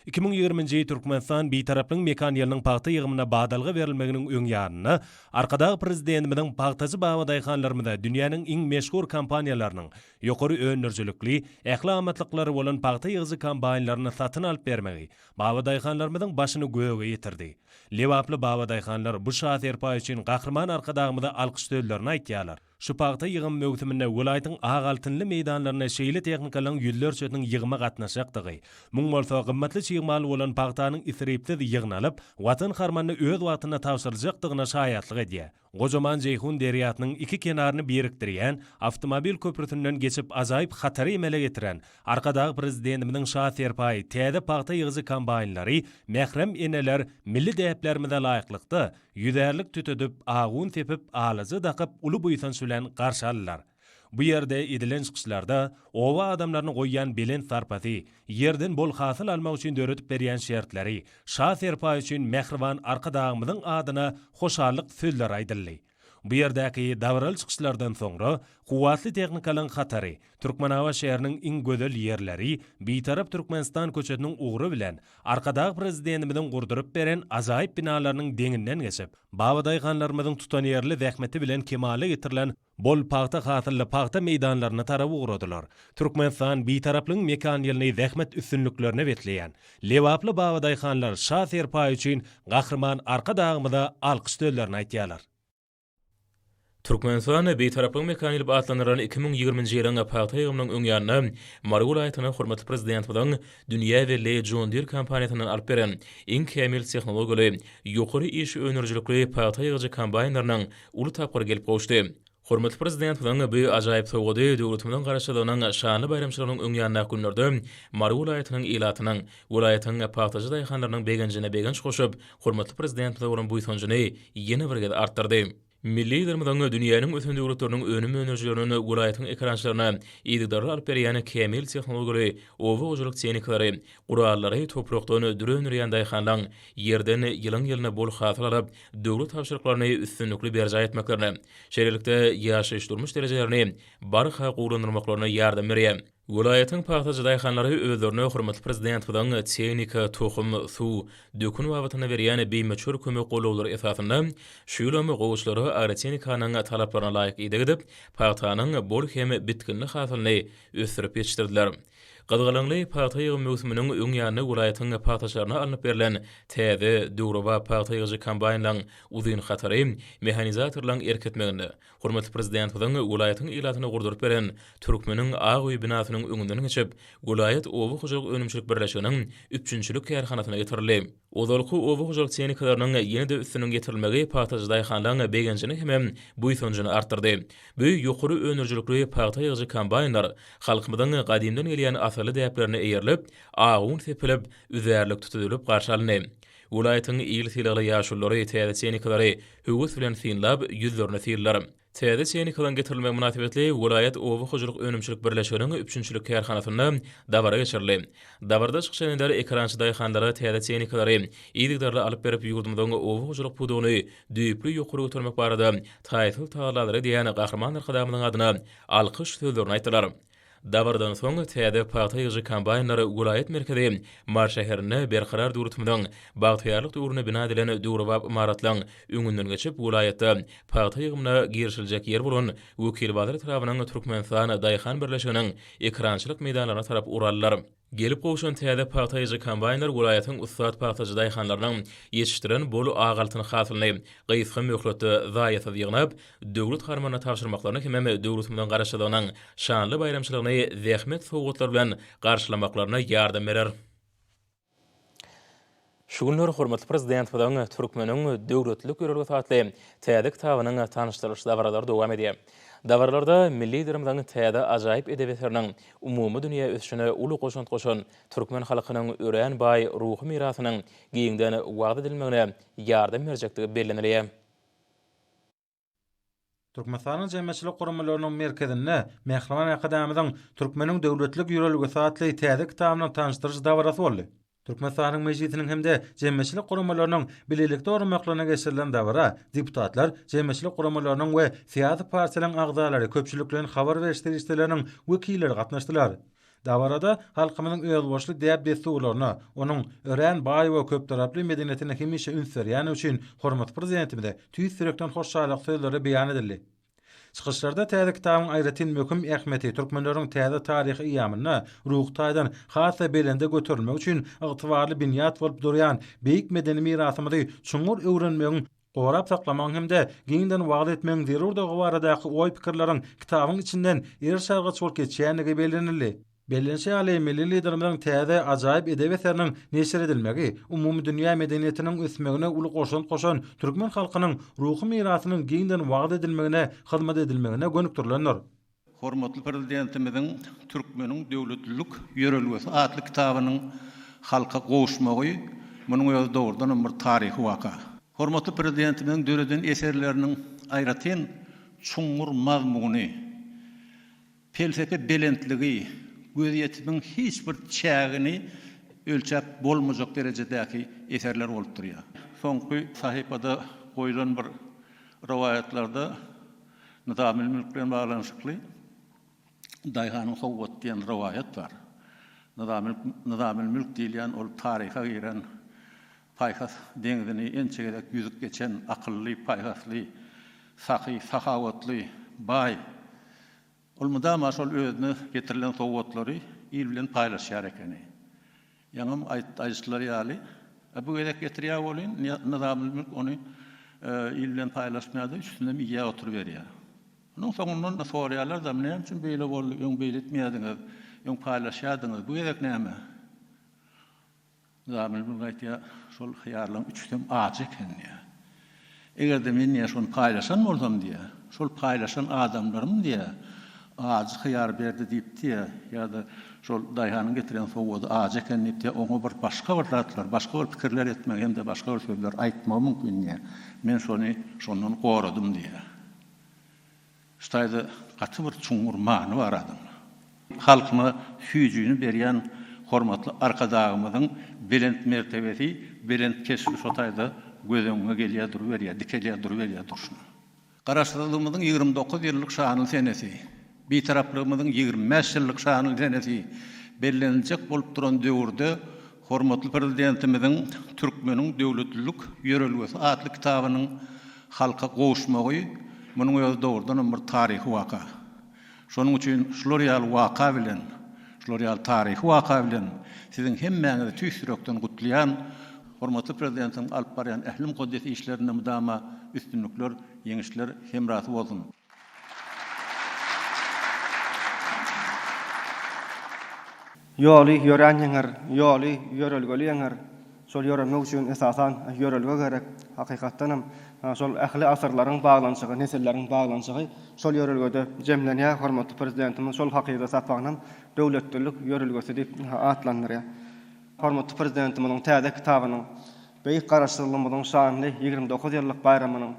2020-nji Türkmenistan Bitaraplygyň mekan ýylynyň pagta ýygymyna badalga berilmeginiň öň ýanynda, Arkadag Prezidentimiziň pagtaçy babadaýhanlarymyza dünýäniň iň meşhur kompaniýalarynyň ýokary öndürijilikli, ähli amatlyklary bolan pagta ýygyjy kombaýnlaryny satyn alyp bermegi babadaýhanlarymyzyň başyny göge ýetirdi. Lebaply babadaýhanlar bu şa serpaý üçin Gahryman Arkadagymyza alkyş sözlerini aýtýarlar. Şu pagta ýygym möwsüminde welaýatyň ak altynly meýdanlarynda şeýle tehnikalaryň ýüzlerçesiniň ýygyma gatnaşjakdygy, muň bolsa gymmatly çig mal bolan pagtanyň isripsiz ýygnalyp, Watan harmanyna öz wagtynda tabşyryljakdygyna şaýatlyk edýär. Gojaman Jeýhun derýasynyň iki kenaryny birikdirýän awtomobil köprüsinden geçip ajaýyp hatary emele getiren Arkadag Prezidentimiziň Şa serpaýy täze pagta ýygyjy kombaýnlary mährem eneler milli däplerimize laýyklykda Ýüzärlik tütedip, agun sepip, alaja dakyp uly buýsanç bilen garşy aldylar. Bu ýerde edilen çykyşlarda oba adamlaryna goýýan belent sarpasy, ýerden bol hasyl almak üçin döredip berýän şertleri, Şa serpaýy üçin mähriban Arkadagymyzyň adyna hoşallyk sözleri aýdyldy. Bu ýerdäki dabaraly çykyşlardan soňra, kuwwatly tehnikalaryň hatary Türkmenabat şäheriniň iň gözel ýerleri Bitarap Türkmenistan köçesiniň ugry bilen Arkadag Prezidentimiziň gurduryp beren ajaýyp binalarynyň deňinden geçip, babadaýhanlarymyzyň tutanýerli zähmeti bilen kemala getirilen bol pagta hasylly pagta meýdanlaryna tarap ugradylar. Türkmenistan Bitaraplygyň mekan ýylyny zähmet üstünliklerine besleýän lebaply babadaýhanlar Şa serpaýy üçin Gahryman Arkadagymyza alkyş sözlerini aýtýarlar. Türkmenistan Bitaraplygyň mekany diýlip atlandyrylan 2020-nji ýylyň pagta ýygymynyň öň ýanynda Mary welaýatyna hormatly Prezidentimiziň dünýä belli John Deere kompaniýasyndan alyp beren iň kämil tehnologiýaly, ýokary iş öndürijilikli pagta ýygyjy kombaýnlarynyň uly tapgyry gelip gowuşdy. Hormatly Prezidentimiziň bu ajaýyp sowgady döwletimiziň Garaşsyzlygynyň şanly baýramçylygynyň öň ýanyndaky günlerde Mary welaýatynyň ilatynyň, welaýatyň pagtaçy daýhanlarynyň begenjine begenç goşup, hormatly Prezidentimize bolan buýsanjyny ýene bir gez artdyrdy. Milli Liderimiziň dünýäniň ösen döwletleriniň önüm öndürijilerinden welaýatyň ekerançylaryna yzygiderli alyp berýän kämil tehnologiýaly oba hojalyk tehnikalary, gurallary toprakdan dür öndürýän daýhanlaryň ýerden ýylyň-ýylyna bol hasyl alyp, döwlet tabşyryklaryny üstünlikli berjaý etmeklerine, şeýlelikde, ýaşaýyş-durmuş derejelerini barha gowulandyrmaklaryna ýardam berýär. Welaýatyň pagtaçy daýhanlary özlerine hormatly Prezidentimiziň tehnika, tohum, suw, dökün babatynda berýän bimöçber kömek-gollawlary esasynda şu ýylam gowaçalara agrotehnikanyň talaplaryna laýyk ideg edip, pagtanyň bol hem bitginli hasylyny ösdürip ýetişdirdiler. Gyzgalaňly pagta ýygym möwsüminiň öň ýanynda welaýatyň pagtaçylaryna alnyp berlen täze, döwrebap pagta ýygyjy kombaýnlaryň uzyn hatary mehanizatorlaryň erk etmeginde, hormatly Prezidentimiziň welaýatyň ilatyna gurduryp beren Türkmeniň ak öýi binasynyň öňünden geçip, welaýat oba hojalyk önümçilik birleşiginiň üpjünçilik kärhanasyna getirildi. Ozalky oba hojalyk tehnikalarynyň ýene-de üstüniň ýetirilmegi pagtaçy daýhanlaryň begenjini hemem buýsanjyny artdyrdy. Bu ýokary öndürijilikli pagta ýygyjy kombaýnlar halkymyzyň gadymdan gelýän asylly däplerine eýerilip, ak un sepilip, üzärlik tütedilip garşy alyndy. Welaýatyň il sylagly ýaşululary täze tehnikalary höwes bilen synlap, ýüzlerine sylylar. Täze tehnikalaryň getirilmegi mynasybetli welaýat oba hojalyk önümçilik birleşiginiň üpjünçilik kärhanasynda dabara geçirildi. Dabarada çykyş edenler ekerançy daýhanlara täze tehnikalary yzygiderli alyp berip ýurdumyzyň oba hojalyk pudagyny düýpli ýokary götermek barada taýsyz tagallalar edýän Gahryman Arkadagymyzyň adyna alkyş sözlerini aýtdylar. Dabaradan soň, täze pagta ýygyjy kombaýnlar welaýat merkezi Mary şäherinde Berkarar döwletimiziň bagtyýarlyk döwründe bina edilen döwrebap ymaratlaryň öňünden geçip, welaýatda pagta ýygymyna girişiljek ýer bolan Wekilbazar etrabynyň Türkmenistan daýhan birleşiginiň ekerançylyk meýdanlaryna tarap ugraldylar. Gelip gowşan täze pagta ýygyjy kombaýnlar welaýatyň ussat pagtaçy daýhanlarynyň ýetişdiren bol ak altyn hasylyny gysga möhletde zaýasyz ýygnap, döwlet harmanyna tabşyrmaklaryna hemem döwletimiziň Garaşsyzlygynyň şanly baýramçylygyny zähmet sowgatlary bilen garşylamaklaryna ýardam berer. Şu günler hormatly Prezidentimiziň Türkmeniň döwletlilik ýörelgesi atly täze kitabynyň tanyşdyrylyş dabaralary dowam edýär. Dabaralarda milli Liderimiziň täze ajaýyp edebi eseriniň umumy dünýä ösüşine uly goşant goşan türkmen halkynyň örän baý ruhy mirasynyň giňden wagyz edilmegine ýardam berjekdigi bellenilýär. Türkmenistanyň Jemgyýetçilik guramalarynyň merkezinde Mähriban Arkadagymyzyň Türkmeniň döwletlilik ýörelgesi atly täze kitabynyň tanyşdyryş dabarasy boldy. Türkmenistanyň Mejlisiniň hem-de jemgyýetçilik guramalarynyň bilelikde guramaklaryna geçirilen dabara deputatlar, jemgyýetçilik guramalarynyň we syýasy partiýalaryň agzalary, köpçülikleýin habar beriş serişdeleriniň wekilleri gatnaşdylar. Dabarada halkymyzyň özboluşly däp-dessurlaryna, onuň örän baý we köptaraply medeniýetine hemişe üns berýäni üçin hormatly Prezidentimize tüýs ýürekden hoşallyk sözleri beýan edildi. Çykyşlarda täze kitabyň aýratyn möhüm ähmiýeti türkmenleriň täze taryhy eýýamynda ruhy taýdan has-da belende göterilmegi üçin ygtybarly binýat bolup durýan beýik medeni mirasymyzy çuňňur öwrenmegiň gorap saklamagyň hem-de giňden wagyz etmegiň zerurdygy baradaky oý-pikirleriň kitabyň içinden eriş-argaç bolup geçýändigi bellenildi. Bellenişi ýaly, milli Liderimiziň täze ajaýyp edebi eseriniň neşir edilmegi umumydünýä medeniýetiniň ösmegine uly goşant goşan türkmen halkynyň ruhy mirasynyň giňden wagyz edilmegine hyzmat edilmegine gönükdirilendir. Hormatly Prezidentimiziň Türkmeniň döwletlilik ýörelgesi atly kitabynyň halka gowuşmagy, munuň özi dogrudanam bir taryhy waka. Hormatly Prezidentimiziň döreden eserleriniň aýratyn çuňňur mazmuny, pelsepe belentligi, gözýetimiň hiç bir çägini ölçäp bolmajak derejedäki eserler bolup durýar. Soňky sahypada goýlan bir rowaýatlarda Nyzamylmülk bilen baglanyşykly Daýhanyň sowgaty diýen rowaýat bar. Nyzamylmülk diýilýän ol taryha giren paýhas deňzini ençe gezek ýüzüp geçen akylly, paýhasly, sahy, sahawatly, baý. Ol mydama şol özüne getirilen sowgatlary il bilen paýlaşýar ekeni. Ýaňam aýdyşlary ýaly, bu gezek getirýär welin, Nyzamylmülk ony il bilen paýlaşmaýar-da, üstünden iýýär oturyberýär. Onuň soňundan soraýarlar-da, Näme üçin beýle boldy, öň beýle etmeýärdiňiz, öň paýlaşýardyňyz, bu gezek näme? Nyzamylmülk aýtýar, Şol hyýarlaryň üçüsem ajy eken diýýär. Eger-de men diýýär, şony paýlaşan bolsam diýýär, şol paýlaşan adamlarym diýýär, ajy hyýar berdi diýip diýýär, ýa-da şol daýhanyň getiren sowgady ajy eken diýip diýýär, oňa bir başga bir zatlar, başga bir pikirler etmegi hem-de başga bir sözler aýtmagy mümkin diýýär. Men şony şondan goradym diýýär. Şu taýda gaty bir çuňňur many bar adamlar. Halkyna süýjüni berýän hormatly Arkadagymyzyň belent mertebesi, belent keşbi şo taýda göz öňüňe gelýär duruberýär, dikelýär duruberýär durşuna. Garaşsyzlygymyzyň 29 ýyllyk şanly senesi, Bitaraplygymyzyň 25 ýyllyk şanly senesi belleniljek bolup duran döwürde Hormatly Prezidentimiziň Türkmeniň döwletlilik ýörelgesi atly kitabynyň halka gowuşmagy, munuň özi dogrudanam bir taryhy waka. Şonuň üçin şular ýaly waka bilen, Şular ýaly taryhy waka bilen siziň hemmäňizi tüýs ýürekden gutlaýan. Hormatly Prezidentimiziň alyp barýan ähli mukaddes işlerinde mydama üstünlikler, ýeňişler hemrasy bolsun! Ýoly ýörän ýeňer, ýoly ýörelgeli ýeňer. Şol ýöremek üçin esasan ýörelge gerek. Hakykatdan hem şol ähli asyrlaryň baglanyşygy, nesilleriň baglanyşygy şol ýörelgede jemlenýär. Hormatly Prezidentimiz şol hakyda sapagynam döwletlilik ýörelgesi diýip atlandyrýar. Hormatly Prezidentimiziň täze kitabynyň, Beýik Garaşsyzlygymyzyň şanly 29 ýyllyk baýramynyň,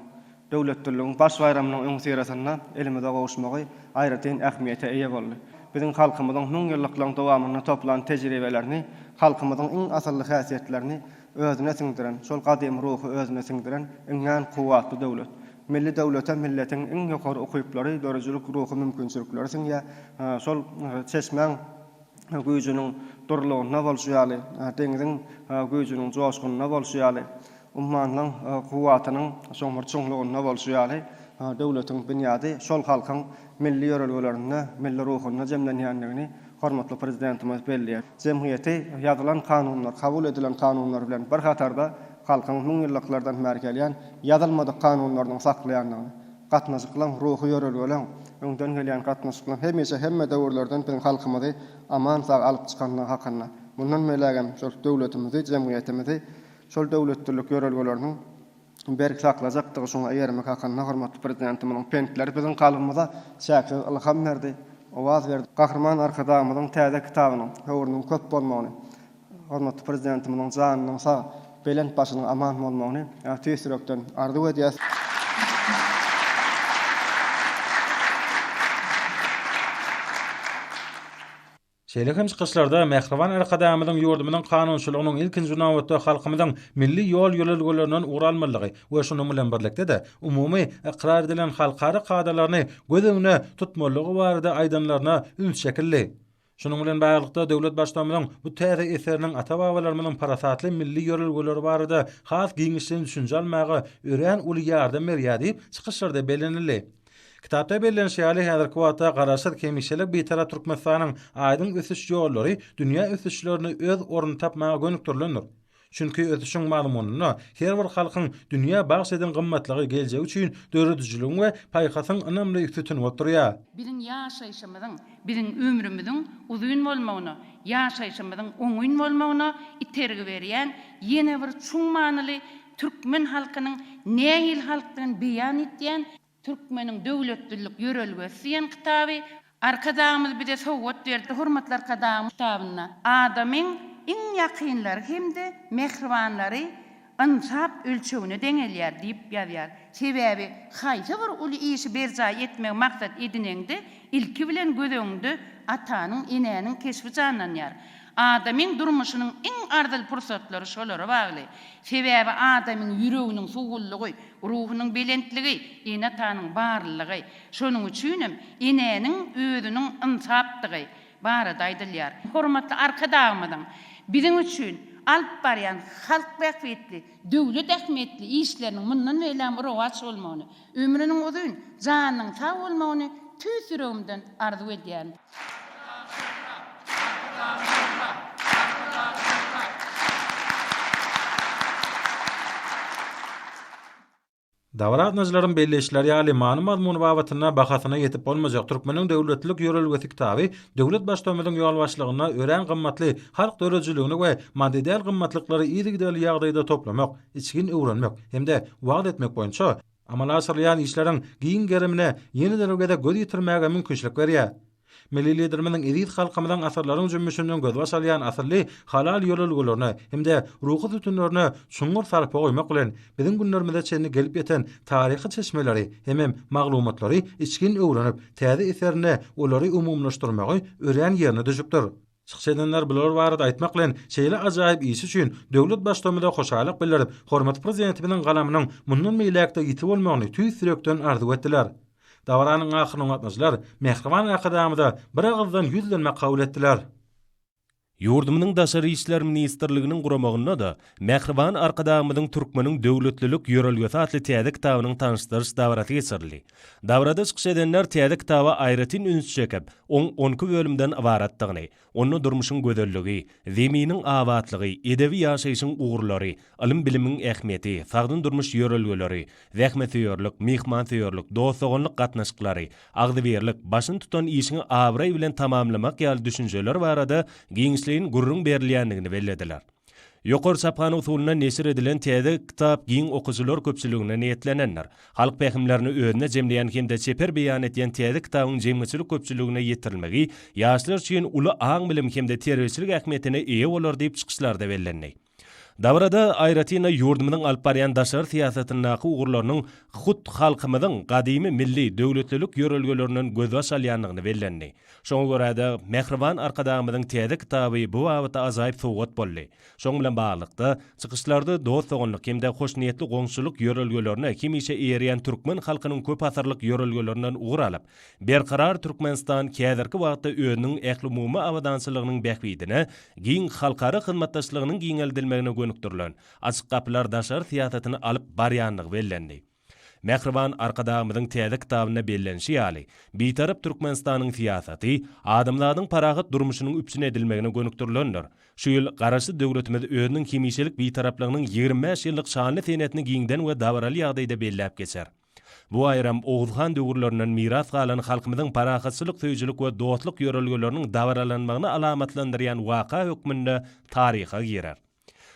Döwletliligiň baş baýramynyň öňüsyrasynda elimize gowuşmagy aýratyn ähmiýete eýe boldy. Biziň halkymyzyň müňýyllyklaryň dowamynda toplan tejribelerini, halkymyzyň iň asylly häsiýetlerini özüne siňdiren, şol gadymy ruhy özüne siňdiren iňňän kuwwatly döwlet. Milli döwlete milletiň iň ýokary ukyplary, döredijilik ruhy mümkinçilikleri siňýär. Şol çeşmäň güýjüniň durulygynda bolşy ýaly, deňziň güýjüniň joşgunynda bolşy ýaly, Ummanyň kuwwatynyň şoň bir çuňlugynda bolşy ýaly, döwletiň binýady şol halkyň milli ýörelgelerinde, milli ruhunda jemlenýändigini hormatly Prezidentimiz belleýär. Jemgyýeti ýazylan kanunlar, kabul edilen kanunlar bilen bir hatarda halkyň müňýyllyklardan bäri gelýän ýazylmadyk kanunlarynyň saklaýandygyny, gatnaşyklaryň, ruhy ýörelgeleň, öňden gelýän gatnaşyklaryň hemişe hemme döwürlerden biziň halkymyzy aman-sag alyp çykandygy hakynda, mundan beýlägem şol döwletimizi, jemgyýetimizi Şol döwletlilik ýörelgeleriniň berk saklajakdygy, şoňa eýermek hakynda hormatly Prezidentimiziň pentleri biziň kalbymyza çäksiz ylham berdi, owaz berdi. Gahryman Arkadagymyzyň täze kitabynyň höwrüniň köp bolmagyny, hormatly Prezidentimiziň janynyň sag, belent başynyň aman bolmagyny tüýs ýürekden arzuw edýäs. Şeýle hem çykyşlarda mähriban Arkadagymyzyň ýurdumyzyň kanunçylygynyň ilkinji nobatda halkymyzyň milli ýol-ýörelgelerinden ugur almalydygy we şunuň bilen birlikde-de, umumy ykrar edilen halkara kadalaryny göz öňünde tutmalydygy barada aýdanlaryna üns çekildi. Şunuň bilen baglylykda, döwlet Baştutanymyzyň bu täze eseriniň ata-babalarymyzyň parasatly milli ýörelgeleri barada has giňişleýin düşünje almaga örän uly ýardam berýär diýip, çykyşlarda bellenildi. Kitapda bellenişi ýaly, häzirki wagtda Garaşsyz, hemişelik Bitarap Türkmenistanyň aýdyň ösüş ýollary dünýä ösüşlerinde öz ornuny tapmaga gönükdirilendir. Çünki ösüşiň mazmunynda her bir halkyň dünýä bagyş eden gymmatlygy geljek üçin döredijiligiň we paýhasyň ynamly sütüni bolup durýar. Biziň ýaşaýşymyzyň, biziň ömrümiziň uzyn bolmagyna, ýaşaýşymyzyň oňyn bolmagyna itergi berýän ýene bir çuň manyly türkmen halkynyň nähili halkdygyny beýan etýän Türkmeniň döwletlilik ýörelgesi diýen kitaby Arkadagymyz bize sowgat berdi. Hormatly Arkadagymyz kitabynda adamyň iň ýakynlary hem-de mähribanlary ynsap ölçegine deňelýär diýip ýazýar. Sebäbi haýsy bir uly işi berjaý etmegi maksat edineňde, ilki bilen göz öňüňde atanyň, enäniň keşbi janlanýar. Adamyň durmuşynyň iň arzyly pursatlary şolara bagly. Sebäbi adamyň ýüreginiň suwullygy, ruhunyň belentligi, ene-atanyň barlylygy. Şonuň üçinem enäniň özüniň ynsapdygy barada aýdylýar. Hormatly Arkadagymyzyň biziň üçin alyp barýan halk bähbitli, döwlet ähmiýetli işleriniň mundan beýlägem rowaç bolmagyny, ömrüniň uzyn, janynyň sag bolmagyny tüýs ýüregimden arzuw edýärin. Dabara gatnaşyjylaryň belleýişleri ýaly, many-mazmuny babatynda bahasyna ýetip bolmajak Türkmeniň döwletlilik ýörelgesi kitaby döwlet Baştutanymyzyň ýolbaşçylygynda örän gymmatly halk döredijiligini we maddy däl gymmatlyklary yzygiderli ýagdaýda toplamak, içgin öwrenmek hem-de wagyz etmek boýunça amala aşyrylýan işleriň giň gerimine ýene-de bir gezek göz ýetirmäge mümkinçilik berýär. Milli Liderimiziň eziz halkymyzyň asyrlaryň jümmüşinden gözbaş alýan asylly halal ýörelgelerine hem-de ruhy sütünlerine çuňňur sarpa goýmak bilen, biziň günlerimize çenli gelip ýeten taryhy çeşmeleri hemem maglumatlary içgin öwrenip, täze eserinde olary umumylaşdyrmagy örän ýerine düşüpdir. Çykyş edenler bular barada aýtmak bilen, şeýle ajaýyp işi üçin döwlet Baştutanymyza hoşallyk bildirip, hormatly Prezidentimiziň galamynyň mundan beýläk-de ýiti bolmagyny tüýs ýürekden arzuw etdiler. Dabaranyň ahyrynda gatnaşyjylar mähriban Arkadagymyza biragyzdan ýüzlenme kabul etdiler. Ýurdumyzyň Daşary işler ministrliginiň guramagynda-da Mähriban Arkadagymyzyň Türkmeniň döwletlilik ýörelgesi atly täze kitabynyň tanyşdyryş dabarasy geçirildi. Dabarada çykyş edenler täze kitaba aýratyn üns çekip, oň on iki bölümden ybaratdygyny, Onda durmuşyň gözelligi, Zeminiň abatlygy, edebi ýaşaýşyň ugurlary, ylym-bilimiň ähmiýeti, sagdyn durmuş ýörelgeleri, zähmetsöýerlik, myhmansöýerlik, dost-doganlyk gatnaşyklary, agzybirlik, başyny tutan işiňi abraý bilen tamamlamak ýaly düşünjeler barada giňişleýin gürrüň berilýändigini bellediler. Ýokary çaphana usulynda neşir edilen täze kitap giň okyjylar köpçüligine niýetlenendir. Halk pähimlerini özünde jemleýän hem-de çeper beýan edýän täze kitabyň jemgyýetçilik köpçüligine ýetirilmegi ýaşlar üçin uly aň-bilim hem-de terbiýeçilik ähmiýetine eýe bolar diýip çykyşlarda bellendi. Dabarada aýratyn-da ýurdumyzyň alyp barýan daşary syýasatyndaky ugurlarynyň hut halkymyzyň gadymy milli döwletlilik ýörelgelerinden gözbaş alýandygyny bellendi. Şoňa görä-de, mähriban Arkadagymyzyň täze kitaby bu babatda ajaýyp sowgat boldy. Şonuň bilen baglylykda, çykyşlarda dost-doganlyk hem-de hoşniýetli goňşuçylyk ýörelgelerine hemişe eýerýän türkmen halkynyň köpasyrlyk ýörelgelerinden ugur alyp, Berkarar Türkmenistan häzirki wagtda özüniň ählumumy abadançylygynyň bähbidine giň halkara hyzmatdaşlygynyň giňeldilmegine gönükdirilen Açyk gapylar daşary syýasatyny alyp barýandygy bellendi. Mähriban Arkadagymyzyň täze kitabynda bellenişi ýaly, Bitarap Türkmenistanyň syýasaty adamzadyň parahat durmuşynyň üpjün edilmegine gönükdirilendir. Şu ýyl Garaşsyz döwletimiz özüniň hemişelik Bitaraplygynyň 25 ýyllyk şanly senesini giňden we dabaraly ýagdaýda belläp geçer. Bu baýram Oguz han döwürlerinden miras galan halkymyzyň parahatçylyk söýüjilik we dostluk ýörelgeleriniň dabaralanmagyny alamatlandyrýan waka hökmünde taryha girer.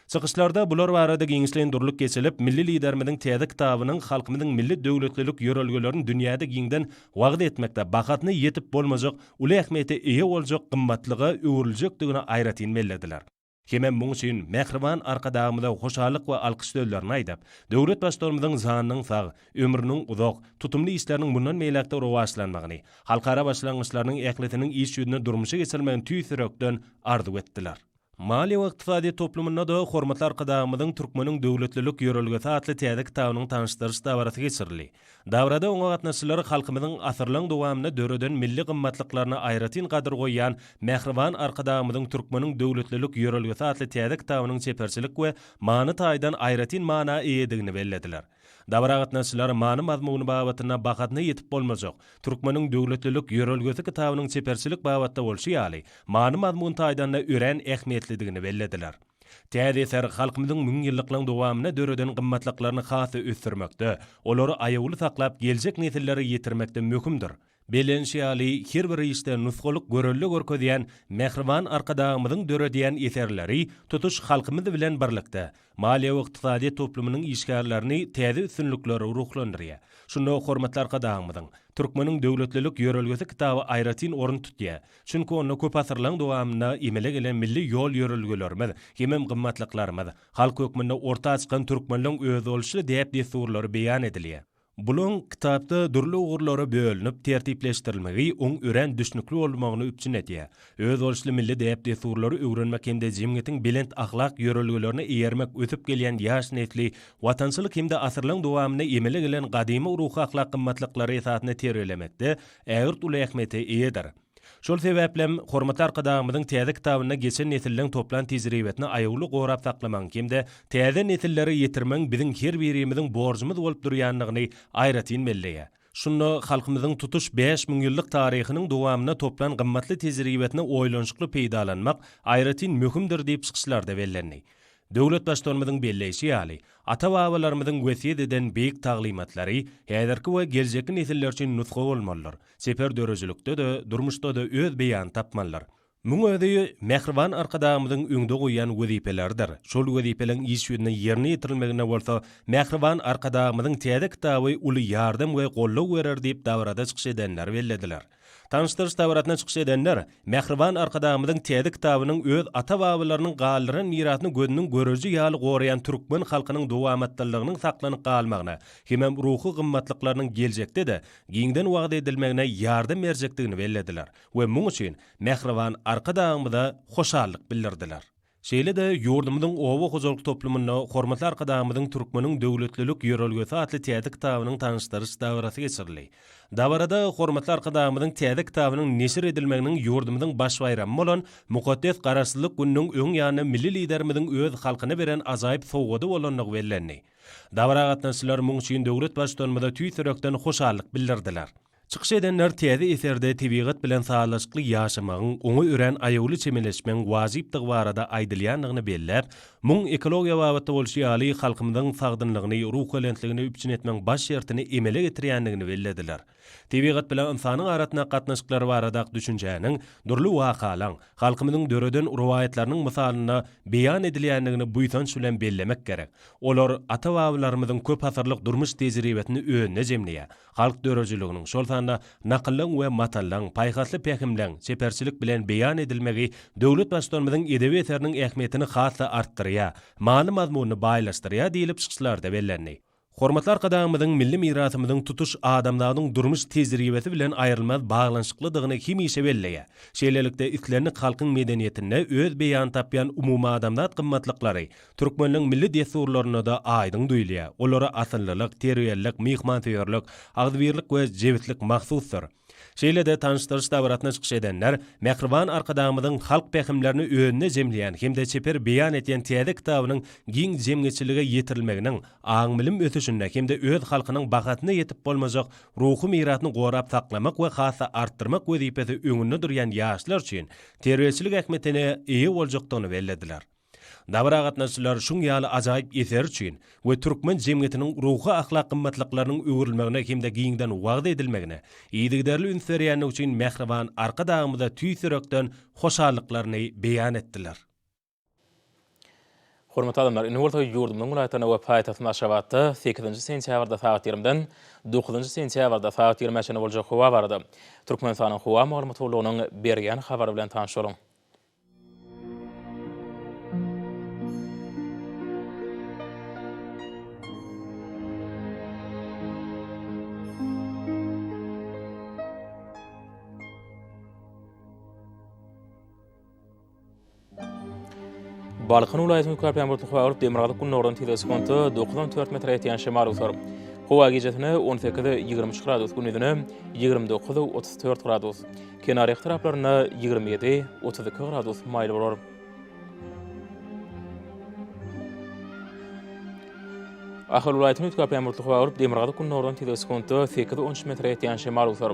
Çykyşlarda bular barada giňişleýin durlup geçilip, milli Liderimiziň täze kitabynyň halkymyzyň milli döwletlilik ýörelgelerini dünýäde giňden wagyz etmekde bahasyna ýetip bolmajak uly ähmiýete eýe boljak gymmatlyga öwrüljekdigini aýratyn bellediler. Hemem muň üçin mähriban Arkadagymyza hoşallyk we alkyş sözlerini aýdyp, döwlet Baştutanymyzyň janynyň sag, ömrüniň uzak, tutumly işleriniň mundan beýläk-de rowaçlanmagyny, halkara başlangyçlarynyň ählisiniň iş ýüzünde durmuşa geçirilmegini tüýs ýürekden arzuw etdiler. Maliýe we ykdysadyýet toplumynda-da hormatly Arkadagymyzyň Türkmeniň döwletlilik ýörelgesi atly täze kitabynyň tanyşdyryş dabarasy geçirildi. Dabarada oňa gatnaşyjylar halkymyzyň asyrlaryň dowamynda döreden milli gymmatlyklaryna aýratyn gadyr goýýan mähriban Arkadagymyzyň Türkmeniň döwletlilik ýörelgesi atly täze kitabynyň çeperçilik we many taýdan aýratyn mana eýedigini bellediler. Dabara gatnaşyjylar many-mazmuny babatynda bahasyna ýetip bolmajak Türkmeniň döwletlilik ýörelgesi kitabynyň çeperçilik babatda bolşy ýaly, many-mazmun taýdan-da örän ähmiýetlidigini bellediler. Täze eser halkymyzyň müňýyllyklaryň dowamynda döreden gymmatlyklaryny has-da ösdürmekde, olary aýawly saklap geljek nesillere ýetirmekde möhümdir. Bellenişi ýaly, her bir işde nusgalyk görelde görkezýän mähriban Arkadagymyzyň döredýän eserleri tutuş halkymyz bilen birlikde, maliýe we ykdysadyýet toplumynyň işgärlerini täze üstünliklere ruhlandyrýar. Şunda hormatly Arkadagymyzyň Türkmeniň döwletlilik ýörelgesi kitaby aýratyn orun tutýar. Çünki onda köp asyrlaryň dowamynda emele gelen milli ýol-ýörelgelerimiz hemem gymmatlyklarymyz, halk hökmünde orta çykan türkmenleň özboluşly däp-dessurlary beýan edilýär. Bulaň kitapda dürli ugurlara bölünip tertipleşdirilmegi oň örän düşnükli bolmagyny üpjün edýär. Özboluşly milli däp-dessurlary öwrenmek hem-de jemgyýetiň belent ahlak ýörelgelerine eýermek ösüp gelýän ýaş nesli watançylyk hem-de asyrlaryň dowamynda emele gelen gadymy ruhy-ahlak gymmatlyklary esasynda terbiýelemekde ägirt uly ähmiýete eýedir. Şol sebäplem, hormatly Arkadagymyzyň täze kitabynda geçen nesilleň toplan tejribesini aýawly gorap saklamagyň hem-de täze nesillere ýetirmegiň biziň her birimiziň borjumyz bolup durýandygyny aýratyn belleýär. Şunda halkymyzyň tutuş 5000 ýyllyk taryhynyň dowamynda toplan gymmatly tejribesini oýlanyşykly peýdalanmak aýratyn möhümdir diýip çykyşlarda bellendi. Döwlet Baştutanymyzyň belleýşi ýaly, ata-babalarymyzyň wesýet eden beýik taglymatlary häzirki we geljekki nesiller üçin nusga bolmalydyr. Çeper döredijilikde-de, durmuşda-da öz beýanyny tapmalydyr. Muň özi mähriban Arkadagymyzyň öňde goýýan wezipeleridir. Şol wezipeleriň iş ýüzünde ýerine ýetirilmeginde bolsa mähriban Arkadagymyzyň täze kitaby uly ýardam we goldaw berer diýip dabarada çykyş edenler bellediler. Tanyşdyryş dabarasynda çykyş edenler mähriban Arkadagymyzyň täze kitabynyň öz ata-babalarynyň galdyran mirasyny gözüniň göreji ýaly goraýan türkmen halkynyň dowamatlylygynyň saklanyp galmagyna hemem ruhy gymmatlyklarynyň geljekde-de giňden wagyz edilmegine ýardam berjekdigini bellediler we muň üçin mähriban Arkadagymyza hoşallyk bildirdiler. Şeýle-de ýurdumyzyň oba hojalyk toplumynda Hormatly Arkadagymyzyň Türkmeniň döwletlilik ýörelgesi atly täze kitabynyň tanyşdyryş dabarasy geçirildi. Dabarada Hormatly Arkadagymyzyň täze kitabynyň neşir edilmeginiň ýurdumyzyň baş baýramy bolan mukaddes Garaşsyzlyk gününiň öň ýanynda milli Liderimiziň öz halkyna beren ajaýyp sowgady bolandygy bellendi. Dabara gatnaşyjylar muň üçin döwlet Baştutanymyza tüýs ýürekden hoşallyk bildirdiler. Çykyş edenler täze eserde tebigat bilen sazlaşykly ýaşamagyň, oňa örän aýawly çemeleşmegiň wajypdygy barada aýdylýandygyny belläp, muň ekologiýa babatda bolşy ýaly, halkymyzyň sagdynlygyny, ruhubelentligini üpjün etmegiň baş şertini emele getirýändigini bellediler. Tebigat bilen ynsanyň arasyndaky gatnaşyklar baradaky düşünjäniň dürli wakalaň, halkymyzyň döreden rowaýatlarynyň mysalynda beýan edilýändigini buýsanç bilen bellemek gerek. Olar ata-babalarymyzyň köpasyrlyk durmuş tejribesini özünde jemleýär. Halk döredijiliginiň, şol sanda nakyllaň we matallaň, paýhasly pähimleň çeperçilik bilen beýan edilmegi döwlet Baştutanymyzyň edebi eseriniň ähmiýetini has-da artdyrýar, many-mazmunyny baýlaşdyrýar diýlip çykyşlarda bellendi. Hormatly Arkadagymyzyň milli mirasymyzyň tutuş adamzadyň durmuş tejribesi bilen aýrylmaz baglanyşyklydygyny hemişe belleýär. Şeýlelikde, islendik halkyň medeniýetinde öz beýanyny tapýan umumadamzat gymmatlyklary Türkmenleň milli dessurlarynda-da aýdyň duýulýar. Olara asyllylyk, terbiýelilik, myhmansöýerlik, agzybirlik we jebislik mahsusdyr. Şeýle-de tanyşdyryş dabarasynda çykyş edenler mähriban Arkadagymyzyň halk pähimlerini özünde jemleýän hem-de çeper beýan edýän täze kitabynyň giň jemgyýetçilige ýetirilmeginiň aň-bilim ösüşinde hem-de öz halkynyň bahasyna ýetip bolmajak ruhy mirasyny gorap saklamak we has-da artdyrmak wezipesi öňünde durýan ýaşlar üçin terbiýeçilik ähmiýetine eýe boljakdygyny bellediler. Dabara gatnaşyjylar şuň ýaly ajaýyp eser üçin we türkmen jemgyýetiniň ruhy-ahlak gymmatlyklarynyň öwrülmegine hem-de giňden wagyz edilmegine yzygiderli üns berýändigi üçin mähriban Arkadagymyza tüýs ýürekden hoşallyklaryny beýan etdiler. Hormatly adamlar, indi bolsa ýurdumyzyň welaýatlarynda we paýtagtymyz Aşgabatda sekizinji sentýabrda sagat ýigrimden dokuzynjy sentýabrda sagat ýigrimä çenli boljak howa barada Türkmenistanyň Howa maglumat gullugynyň berýän habary bilen tanyş boluň. Balkan welaýatynyň köpem bulutly howa bolup, demirgazyk gündogardan tizligi sekuntda 9-14 metre ýetýän şemal öwser. Howa gijesine 18-23 gradus, gündizine 29-34 gradus. Kenarýaka taraplarynda 27, 32 gradus maýyl bolar. Ahal welaýatynyň üýtgäp bulutly howa bolup, demirgazyk gündogardan tizligi sekuntda 8-13 metre ýetýän şemal öwser.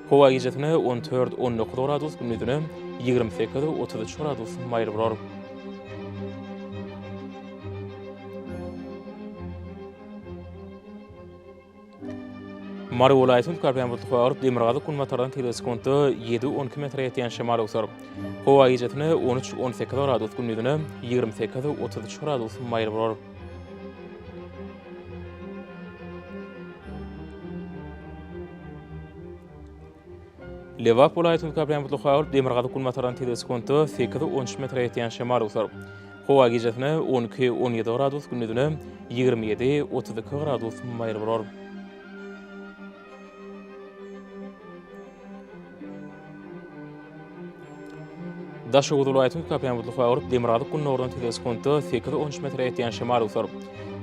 Howa gijesine 14-19 gradus, gündizine 28-33 gradus maýyl bolar. Mary welaýatynyň Tükelpän bulutly howa bolup, demirgazyk-günbatardan tizligi sekuntda 7-12 metre ýetýän şemal öwser. Howa gijesine 13-18 gradus, gündizine 28-33 gradus maýyl bolar. Lebap welaýatynyň köplenç bulutly howa bolup, demirgazyk-günbatardan tizligi sekuntda 8-13 metre ýetýän şemal öwser. Howa gijesine 12-17 gradus, gündizine 27-32 gradus maýyl bolar. Daşoguz welaýatynyň köplenç bulutly howa bolup, demirgazyk-gündogardan tizligi sekuntda 8-13 metre ýetýän şemal öwser.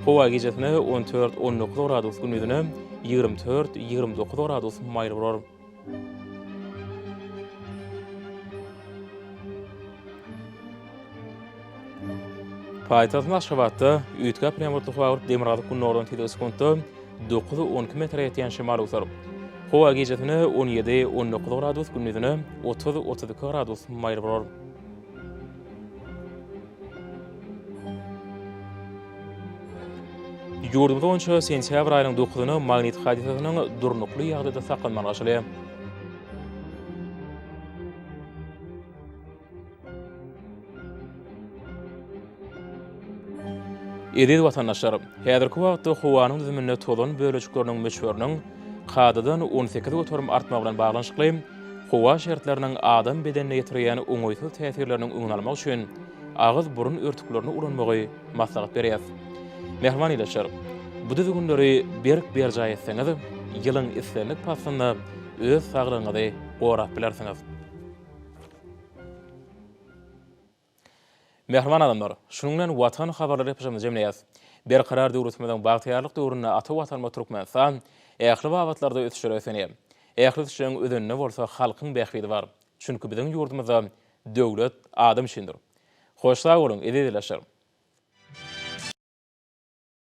Howa gijesine 14-19 gradus, gündizine 24-29 gradus maýyl bolar. Paýtagtymyz Aşgabatda üýtgäp durýan bulutly howa bolup, demirgazyk-gündogardan tizligi sekuntda 9-12 metre ýetýän şemal öwser. Howa gijesine 17-19 gradus, gündizine 30-32 gradus maýyl bolar. Ýurdumyz boýunça sentýabr aýynyň dokuzyna magnit hadysasynyň durnukly ýagdaýda saklanmagy garaşylýar. Eziz watandaşlar, häzirki wagtda howanyň düzüminde tozan bölejikleriniň möçberiniň kadadan 18% artmagy bilen baglanyşykly howa şertleriniň adam bedenine ýetirýän oňaýsyz täsirleriniň öňüni almak üçin agyz-burun örtüklerini ulanmagy maslahat berýäris. Mähriban ildeşler, bu düzgünleri berk berjaý etseňiz, ýylyň islendik paslynda öz saglygyňyzy gorap bilersiňiz. Mähriban adamlar, şunuň bilen Watan habarlary gepleşigimizi jemleýäris. Berkarar döwletimiziň bagtyýarlyk döwründe ata Watanymyz Türkmenistan ähli babatlarda ösüşlere ösenýär. Ähli ösüşleriň özeninde bolsa halkyň bähbidi bar. Çünki biziň ýurdumyzda döwlet adam üçindir. Hoş sag boluň, eziz ildeşler!